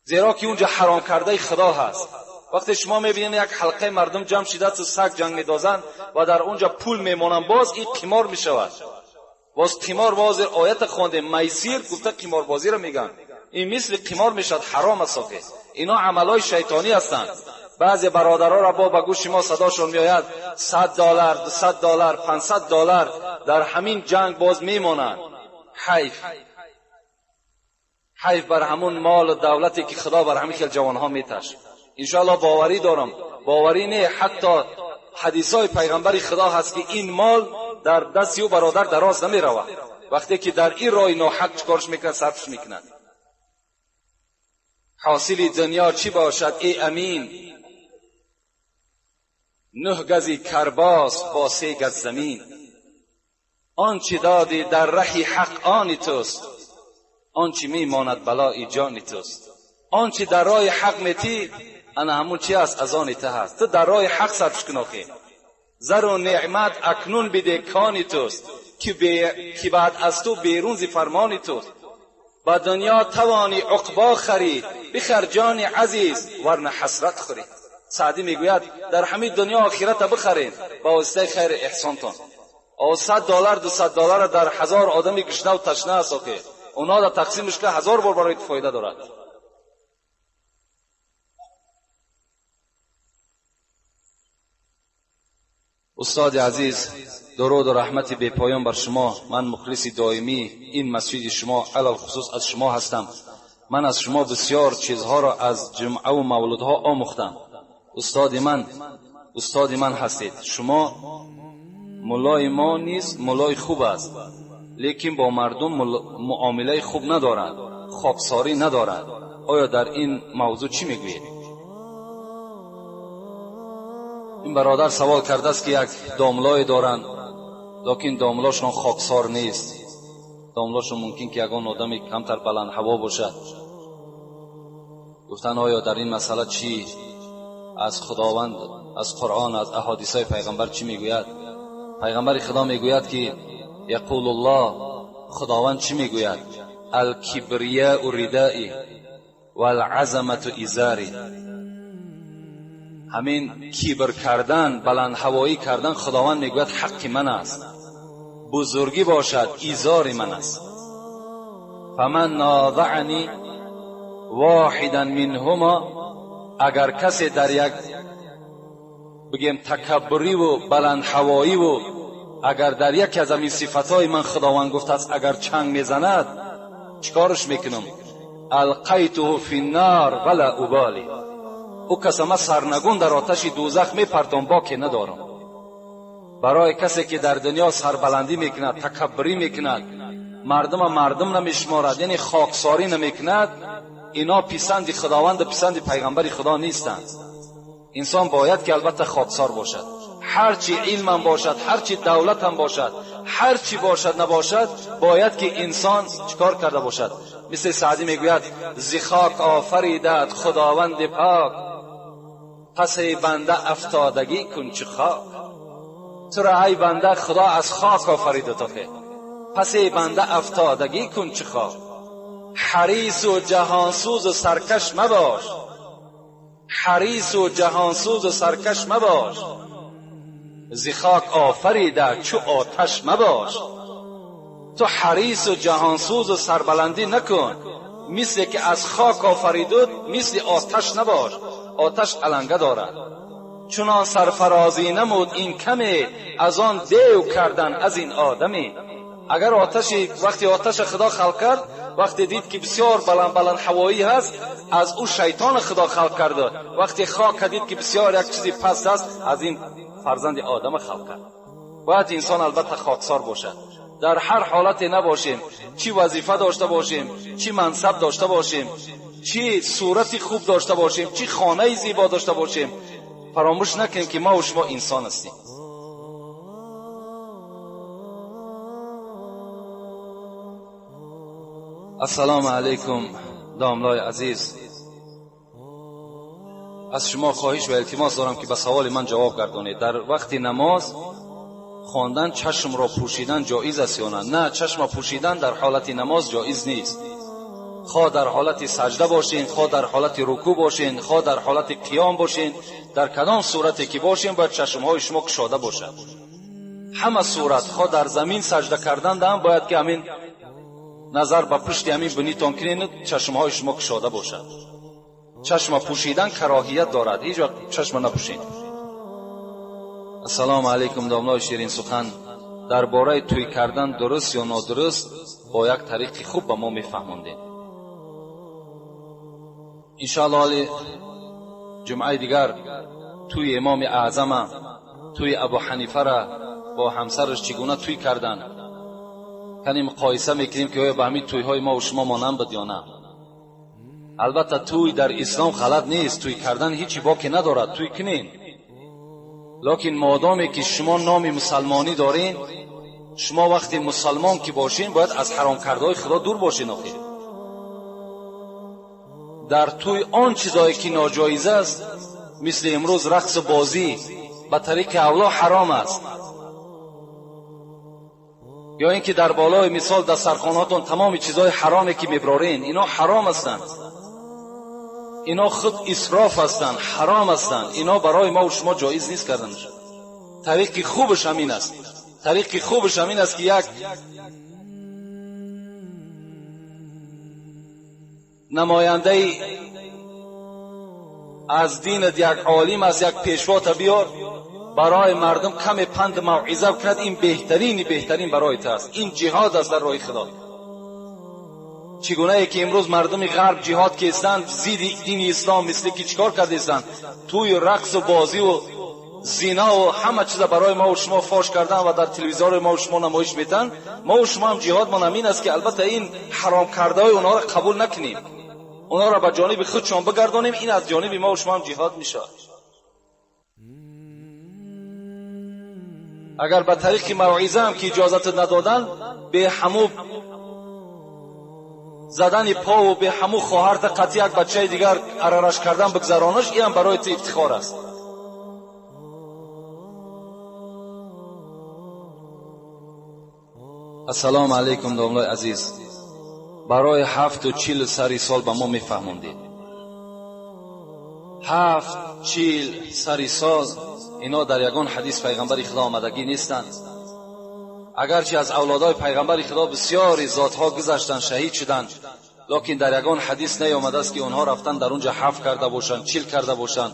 زیرا که اونجا حرام کرده خدا هست. وقتی شما میبینید یک حلقه مردم جمع شده تو سگ جنگ میدازند و در اونجا پول میمانند، باز این قمار میشود. باز قمار، باز آیت خوانده میسیر گفته قمار بازی رو میگن. این مثل قمار میشد، حرام است. اینا عملای شیطانی هستند. بعضی برادرها را با به گوش ما صداشون میآید $100، $200، $500 در همین جنگ باز میمانند. حیف، حیف بر همون مال و دولتی که خدا بر همین خیل جوانها میتش. انشاءالله باوری دارم، باوری نه، حتی حدیثای پیغمبر خدا هست که این مال در دست او برادر دراز نمی رود. وقتی که در این راه ناحق چکارش میکنه، صرفش میکنه. حاصل دنیا چی باشد ای امین؟ 9 گزی کرباس با 3 گز زمین. آنچه دادی در ره حق آن توست، آنچه میماند بلای جان توست. آنچه در راه حق میتی انا همون چی است، از آن ته هست. تو در راه حق صرفش کن. زر و نعمت اکنون بده کانی توست، که بعد از تو بیرون زی فرمانی توست. با دنیا توانی عقبا خری، بخر جان عزیز ورنه حسرت خوری. سعدی میگوید در همین دنیا آخرت بخرین با واسطه خیر احسانتان. او $100 $200 در 1000 آدمی گشنه و تشنه است، اونا در تقسیمش که 1000 بار برای فایده دارد. استاد عزیز، درود و رحمت بی پایان بر شما. من مخلص دائمی این مسجد شما، علی الخصوص از شما هستم. من از شما بسیار چیزها را از جمعه و مولودها آموختم. استاد من هستید. شما مولای ما نیست، مولای خوب است، لیکن با مردم معامله خوب ندارد، خاکساری ندارد. آیا در این موضوع چی میگویید؟ این برادر سوال کرده است که یک داملای دارند، لیکن داملاشون خاکسار نیست. داملاشون ممکن که یگان آدمی کمتر بلند هوا باشد. گفتن آیا در این مسئله چی از خداوند، از قرآن، از احادیث پیغمبر چی میگوید؟ پیغمبر خدا میگوید که یقول الله، خداوند چی میگوید؟ الکبریاء ردائی والعظمت ازاری. همین کیبر کردن، بلند هوایی کردن، خداوند میگوید حق من است، بزرگی باشد ایزار من است. فمن نازعنی واحدا منهما، اگر کسی در یک بگیم تکبری و بلند هوایی و اگر در یکی از این صفتهای من خداوند گفته است اگر چنگ میزند چیکارش میکنم؟ القیته فی النار ولا ابالی. او کس ما سرنگون در آتش دوزخ میپرتم، باکی ندارم. برای کسی که در دنیا سربلندی میکند، تکبری میکند، مردم نمیشمارد، یعنی خاکساری نمیکند، اینا پسند خداوند و پسند پیغمبر خدا نیستند. انسان باید که البته خاکسار باشد. هرچی علم باشد، هرچی دولت هم باشد، هرچی باشد نباشد، باید که انسان چیکار کرده باشد؟ مثل سعدی میگوید ز خاک آفریدت خداوند پاک، پس ای بنده افتادگی کن چو خاک. تو را ای بنده خدا از خاک آفریده تو، پس ای بنده افتادگی کن چو خاک. حریص و جهانسوز و سرکش مباش، حریص و جهانسوز و سرکش مباش، ز خاک آفریده چو آتش مباش. تو حریص و جهانسوز و سربلندی نکن، مثل که از خاک آفریدود مثل آتش نباش، آتش علنگه دارد. چنان سرفرازی نمود این کمی، از آن دیو کردن از این آدمی. اگر آتشی وقتی آتش خدا خلق کرد، وقتی دید که بسیار بلند بلند هوایی هست، از او شیطان خدا خلق کرده. وقتی خاک دید که بسیار یک چیزی پست است، از این فرزند آدم خلق کرد. باید انسان البته خاکسار باشد. در هر حالتی نباشیم، چی وظیفه داشته باشیم، چی منصب داشته باشیم، چی صورت خوب داشته باشیم، چی خانه زیبا داشته باشیم، فراموش نکنیم که ما و شما انسان هستیم. السلام علیکم داملای عزیز، از شما خواهش و التماس دارم که به سوال من جواب گردانید. در وقت نماز خواندن چشم را پوشیدن جایز است یا نه؟ نه، چشم را پوشیدن در حالت نماز جایز نیست. Хоҳ дар ҳолати саҷда бошен, хоҳ дар ҳолати рукӯъ бошен, хоҳ дар ҳолати қиём бошен, дар кадом сурате ки бошен, бояд чашмҳои шумо кушода бошад. Ҳама сурат, хоҳ дар замин саҷда кардан ҳам бояд ки ҳамин назар ба пушти ҳамин бинитон кунед, чашмҳои шумо кушода бошад. Чашма пӯшидан кароҳият дорад, ҳеҷ вақт чашма напӯшед. Ассалому алайкум, домлои ширин сухан. Дар бораи тӯй кардан дуруст ё нодуруст бо як тариқи хуб ба мо мефаҳмондем. Иншоаллоҳ ҳоли ҷумъаи дигар тӯи имоми аъзама, тӯи Абу Ҳанифара бо ҳамсараш чӣ гуна тӯй карданд, кани муқоиса мекунем ки оё ба ҳамин тӯйҳои мо ва шумо монанд буд ё на. Албатта тӯй дар ислом ғалат нест, тӯй кардан ҳечи боке надорад, тӯй кунен. Лекин модоме ки шумо номи мусалмонӣ дорен, шумо вақте мусалмон ки бошен, бояд аз ҳаром кардаҳои худо дур бошен. Охир дар тӯй он чизое ки ноҷоиз аст, мисли имрӯз рақсу бозӣ ба тариқи авло ҳаром аст, ё ин ки дар болои мисол дастархонаҳотон тамоми чизҳои ҳароме ки меброрен, ино ҳаром ҳастанд, ино худ исроф ҳастанд, ҳаром ҳастанд, ино барои мо ва шумо ҷоиз нест карданаш. Тариқи хубаш ҳамин аст, тариқи хубаш ҳамин аст ки як намояндаи аз динат, як олим аз як пешвота биёр, барои мардум каме панд мавъиза кунад. Ин беҳтарини беҳтарин барои ту аст. Ин ҷиҳод аст дар роҳи худо. Чӣ гунае ки имрӯз мардуми ғарб ҷиҳод кестанд зидди дини ислом, мисли ки чикор кардестанд, тӯи рақсу бозиву зинову ҳама чиза барои мо ва шумо фош кардан ва дар телевизори мо ва шумо намоиш метанд. Мо ва шумо ҳам ҷиҳодмон ҳамин аст ки албатта ин ҳаром кардаҳои онҳоро қабул накунем, онҳоро ба ҷониби худшон бигардонем. Ин аз ҷониби мо ва шумо ҳам ҷиҳод мешавад. Агар ба тариқи мавъиза ҳам ки иҷозат надоданд, бе ҳаму задани пову бе ҳаму хоҳарта қатъи як бачаи дигар арараш кардан бигзаронаш, ин ҳам барои ту ифтихор аст. Ассалому алайкум, домлои азиз. Барои 7 40 сари сол ба мо мефаҳмондед. 7 40 сари сол ино дар ягон ҳадис пайғамбари худо омадагӣ нестанд. Агарчи аз авлодои пайғамбари худо бисёри зотҳо гузаштанд, шаҳид шуданд, лекин дар ягон ҳадис наёмадааст ки онҳо рафтан дар унҷа 7 карда бошанд, 40 карда бошанд,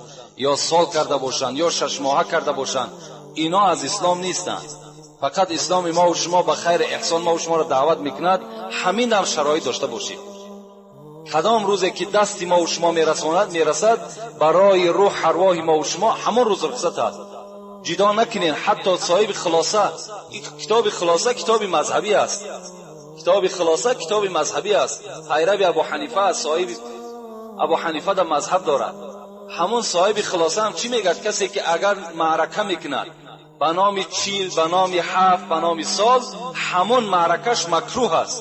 ё сол карда бошанд, ё 6 моҳа карда бошанд. Ино аз ислом нестанд. Фақат исломи мо ва шумо ба хайри эҳсон мо ва шуморо даъват мекунад, ҳамин ҳам шароит дошта бошед. Кадом рӯзе ки дасти мо ва шумо мерасад, барои рӯҳ арвоҳи мо ва шумо ҳамон рӯз рухсат аст. Ҷидо накунед. Ҳатто соҳиби хулоса, китоби хулоса китоби мазҳабӣ аст, китоби хулоса китоби мазҳабӣ аст, пайрави Абу Ҳанифа аст, соҳиби Абу Ҳанифа дар мазҳаб дорад. Ҳамон соҳиби хулоса ҳам чӣ мегӯяд? Касе ки агар маърака мекунад ба номи 40, ба номи 7, ба номи сол, ҳамон маъракаш макрӯҳ аст.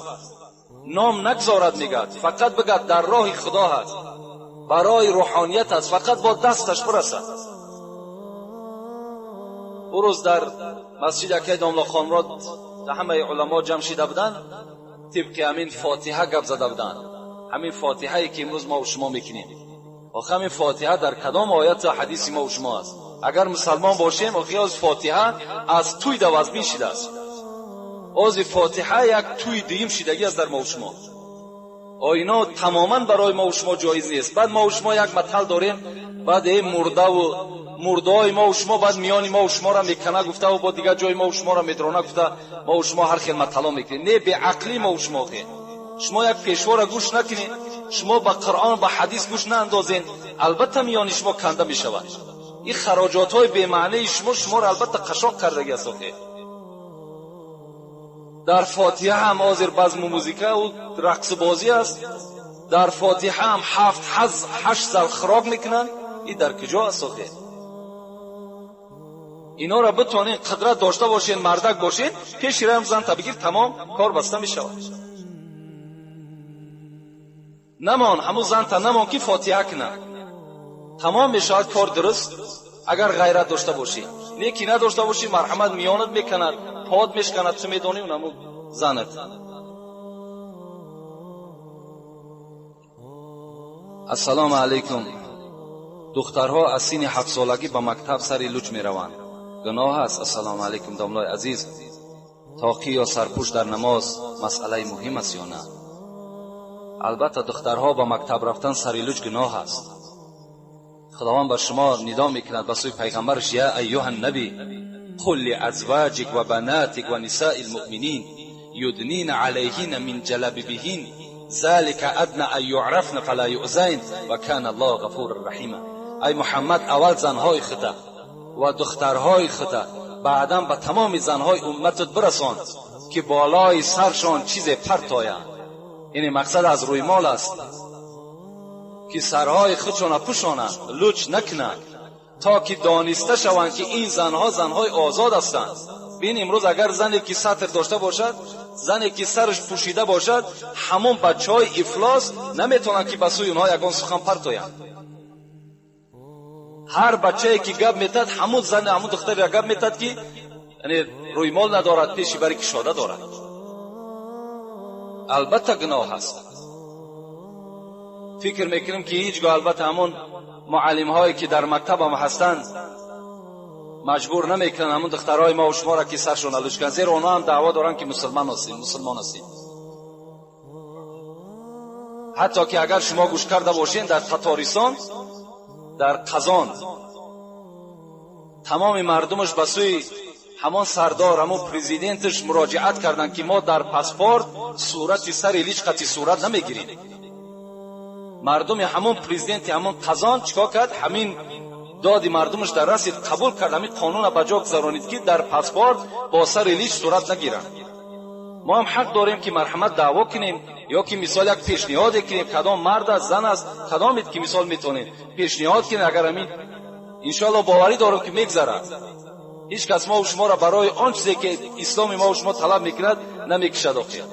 Ном нагзорад, мегӯяд, фақат бигӯяд дар роҳи худо ҳаст, барои рӯҳоният аст, фақат бо дасташ бирасад. Ӯ рӯз дар масҷид акай домло Хонмурод ҳамаи уламо ҷамъ шида буданд, тибқи ҳамин фотиҳа гап зада буданд. Ҳамин фотиҳае ки имрӯз мо шумо мекунем. Охи ҳамин фотиҳа дар кадом ояту ҳадиси мо шумо аст? Агар мусалмон бошем, охи оз фотиҳа аз тӯй давазбин шидааст. Ози фотиҳа як тӯй дуюм шидагӣ аст дар мо шумо. Оино тамоман барои мо шумо ҷоиз нест. Баъд мо шумо як матал дорем, баъд э мурдаву мурдаҳои мо шумо баъд миёни мо шуморо мекана гуфтаву бо дигар ҷои мо шуморо медрона гуфта, мо шумо ҳар хел матало мекунем. Не, беақлӣ мо шумо. Охе шумо як пешвора гӯш накунед, шумо ба Қуръон, ба ҳадис гӯш наандозед, албатта миёни шумо канда мешавад. Ин хароҷотҳои бемаънии шумо шуморо албатта қашоқ кардагӣ аст. Охе дар фотиҳа ҳам ҳозир базму музикаву рақсу бозӣ аст, дар фотиҳа ҳам 7 8 зал хӯрок мекунанд. Ин дар куҷо аст? Охе инора битонед, қудрат дошта бошед, мардак бошед, пеши раям занта бигир, тамом, кор баста мешавад. Намон, ҳамун занта намон ки фотиҳа кунад, тамом мешавад кор дуруст. Агар ғайрат дошта бошӣ, не ки надошта бошӣ, марҳамат, миёнат меканад, под мешканад, ту медонӣ унаму занат. Ассалому алайкум. Духтарҳо аз синни 7 солагӣ ба мактаб сари луч мераванд, гуноҳ аст? Ассалому алайкум, домлои азиз. Тоқӣ ё сарпӯш дар намоз масъалаи муҳим аст ё на? Албатта, духтарҳо ба мактаб рафтан сари луч гуноҳ аст. Худованд ба шумо нидо мекунад ба сӯи пайғамбараш: يا أيها النبي قل لأزواجك وبناتك ونساء المؤمنين يدنين عليهن من جلابيبهن ذلك أدنى أن يعرفن فلا يؤذين وكان الله غفورا رحيما. Ай Муҳаммад, аввал занҳои худа ва духтарҳои худа, баъдан ба тамоми занҳои умматат бирасон, ки болои саршон чизе партоянд. Ини мақсад аз рӯймол аст, ки сарҳои худшона пӯшонанд, луч накунанд, то ки дониста шаванд, ки ин занҳо занҳои озод ҳастанд. Бин, имрӯз агар зане ки сатр дошта бошад, зане ки сараш пӯшида бошад, ҳамон бачаҳои ифлос наметавонанд, ки ба сӯи онҳо ягон сухан партоянд. Ҳар бачае ки гап метад, ҳамун зан, ҳамун духтаре гап метад, ки яъне рӯймол надорад, пеши бари кушода дорад. Албатта, гуноҳ аст. Фикр мекунем, ки ҳеҷ гоҳ, албатта, ҳамон муаллимҳое ки дар мактабам ҳастанд, маҷбур намекунанд ҳамон духтарҳои мо шуморо, ки саршон луч кунанд, зеро онҳо ҳам даъво доранд, ки мусулман ҳастем, мусулмон ҳастем. Ҳатто ки агар шумо гӯш карда бошед, дар Татористон, дар Қазон тамоми мардумаш ба сӯи ҳамон сардор, ҳамон президенташ муроҷиат карданд, ки мо дар паспорт сурати сари лич қати сурат намегирем. Мардуми ҳамон президенти ҳамон Қазон чикор кард? Ҳамин доди мардумаш дар расид, қабул кард, ҳамин қонуна ба ҷо гузаронид, ки дар паспорт бо сари лич сурат нагиранд. Мо ҳам ҳақ дорем, ки марҳамат даъво кунем ё ки мисол як пешниҳоде кунем. Кадом мард аст, зан аст, кадомед ки мисол метавонед пешниҳод кунед. Агар ҳамин, иншоалло, боварӣ дорам, ки мегзарад. Ҳеҷ кас мову шуморо барои он чизе ки исломи мову шумо талаб мекунад, намекушад охир.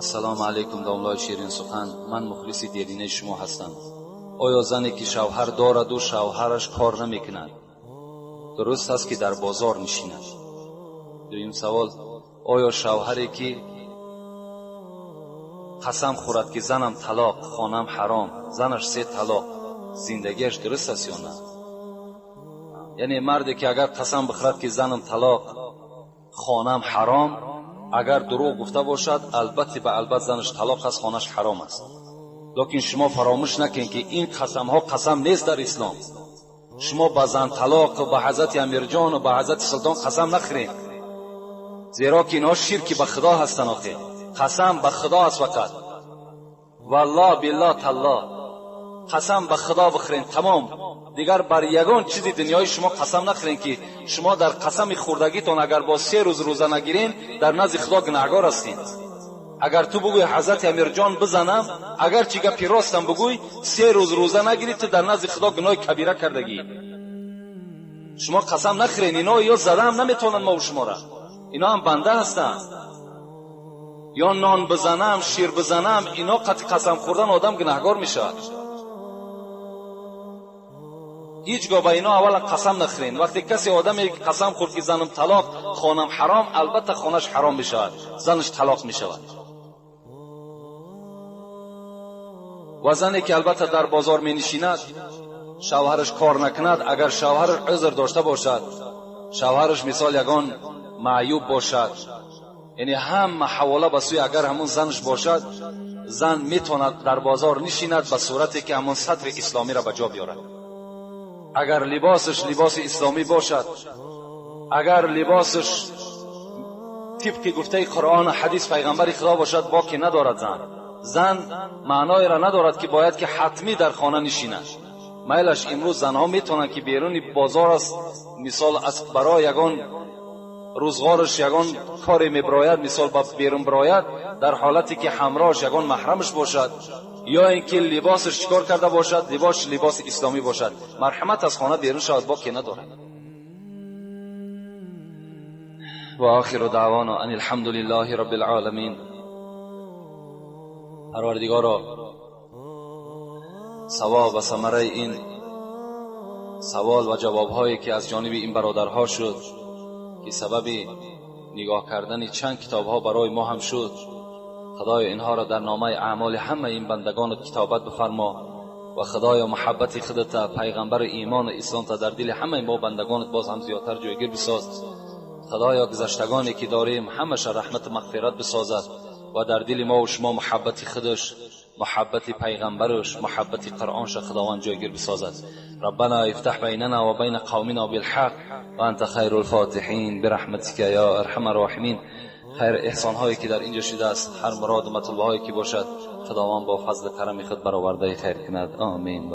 Ассалому алайкум, домлои ширинсухан. Ман мухлиси деринаи шумо ҳастам. Оё зане ки шавҳар дораду шавҳараш кор намекунад, дуруст аст, ки дар бозор нишинад? Дуюм савол: оё шавҳаре ки қасам хӯрад, ки занам талоқ, хонам ҳаром, занаш се талоқ, зиндагиаш дуруст аст ё на? Яъне марде ки агар қасам бихӯрад, ки занам талоқ, хонам ҳаром, агар дурӯғ гуфта бошад, албатта ба албат занаш талоқ аст, хонаш ҳаром аст. Лекин шумо фаромӯш накунед, ки ин қасамҳо қасам нест дар ислом. Шумо ба зан талоқ, ба ҳазрати Амирҷону ба ҳазрати Султон қасам нахӯред, зеро ки инҳо ширки ба Худо ҳастанд. Охир қасам ба Худо аст фақат. Валлоҳ, биллоҳ, таллоҳ, қасам ба Худо бихӯрен, тамом. Дигар бар ягон чизи дунёи шумо қасам нахӯрен, ки шумо дар қасами хӯрдагитон агар бо 3 рӯз рӯза нагирен, дар назди Худо гунаҳгор ҳастед. Агар ту бугӯй, ҳазрати Амирҷон бизанам, агар чӣ гапи ростам бугӯй, 3 рӯз рӯза нагирӣ, ту дар назди Худо гуноҳи кабира кардагӣ. Шумо қасам нахӯрен. Ино ё задаам наметавонанд мову шумора, ино ҳам банда ҳастанд. Ё нон бизанам, шир бизанам, ино қати қасам хӯрдан одам гунаҳгор мешавад. Ҳеҷ гоҳ ба ино аввала қасам нахӯрен. Вақте касе одаме қасам хӯрд, ки занам талоқ, хонам ҳаром, албатта хонаш ҳаром мешавад, занаш талоқ мешавад. Ва зане ки албатта дар бозор менишинад, шавҳараш кор накунад, агар шавҳараш узр дошта бошад, шавҳараш мисол ягон маъюб бошад, яъне ҳама ҳавола ба сӯи агар ҳамон занаш бошад, зан метавонад дар бозор нишинад, ба сурате ки ҳамон сатри исломиро ба ҷо биёрад. Агар либосаш либоси исломӣ бошад, агар либосаш тибқи гуфтаи Қуръону ҳадис пайғамбари Худо бошад, боке надорад. Зан маъноеро надорад, ки бояд ки ҳатмӣ дар хона нишинад. Майлаш, имрӯз занҳо метавонанд, ки беруни бозор аст, мисол аз барои ягон рӯзғораш ягон коре мебирояд, мисол ба берун бирояд, дар ҳолате ки ҳамроҳаш ягон маҳрамаш бошад ё ин ки либосаш чикор карда бошад, либосш либоси исломӣ бошад, марҳамат, аз хона берун шавад, боке надорад. وآخر دعوانا أن الحمد لله رب العالمين. Парвардигоро, савоб ва самараи ин савол ва ҷавобҳое ки аз ҷониби ин бародарҳо шуд, ки сабаби нигоҳ кардани чанд китобҳо барои мо ҳам шуд, худоё, инҳоро дар номаи аъмоли ҳамаи ин бандагонат китобат бифармо ва худоё, муҳаббати худата, пайғамбари имону исломта дар дили ҳамаи мо бандагонат боз ҳам зиёдтар ҷойгир бисоз. Худоё, гузаштагоне ки дорем, ҳамаша раҳмату мағфират бисозад ва дар дили мо ва шумо муҳаббати худаш, муҳаббати пайғамбараш, муҳаббати қуръонша худованд ҷойгир бисозад. ربنا افتح بيننا وبين قومنا بالحق وانت خير الفاتحين برحمتك يا ارحم الراحمين. خیر احسان هایی که در اینجا شده است، هر مراد و مطلوب هایی که باشد، خداوند با فضل کرم خود برآورده خیر کند. آمین.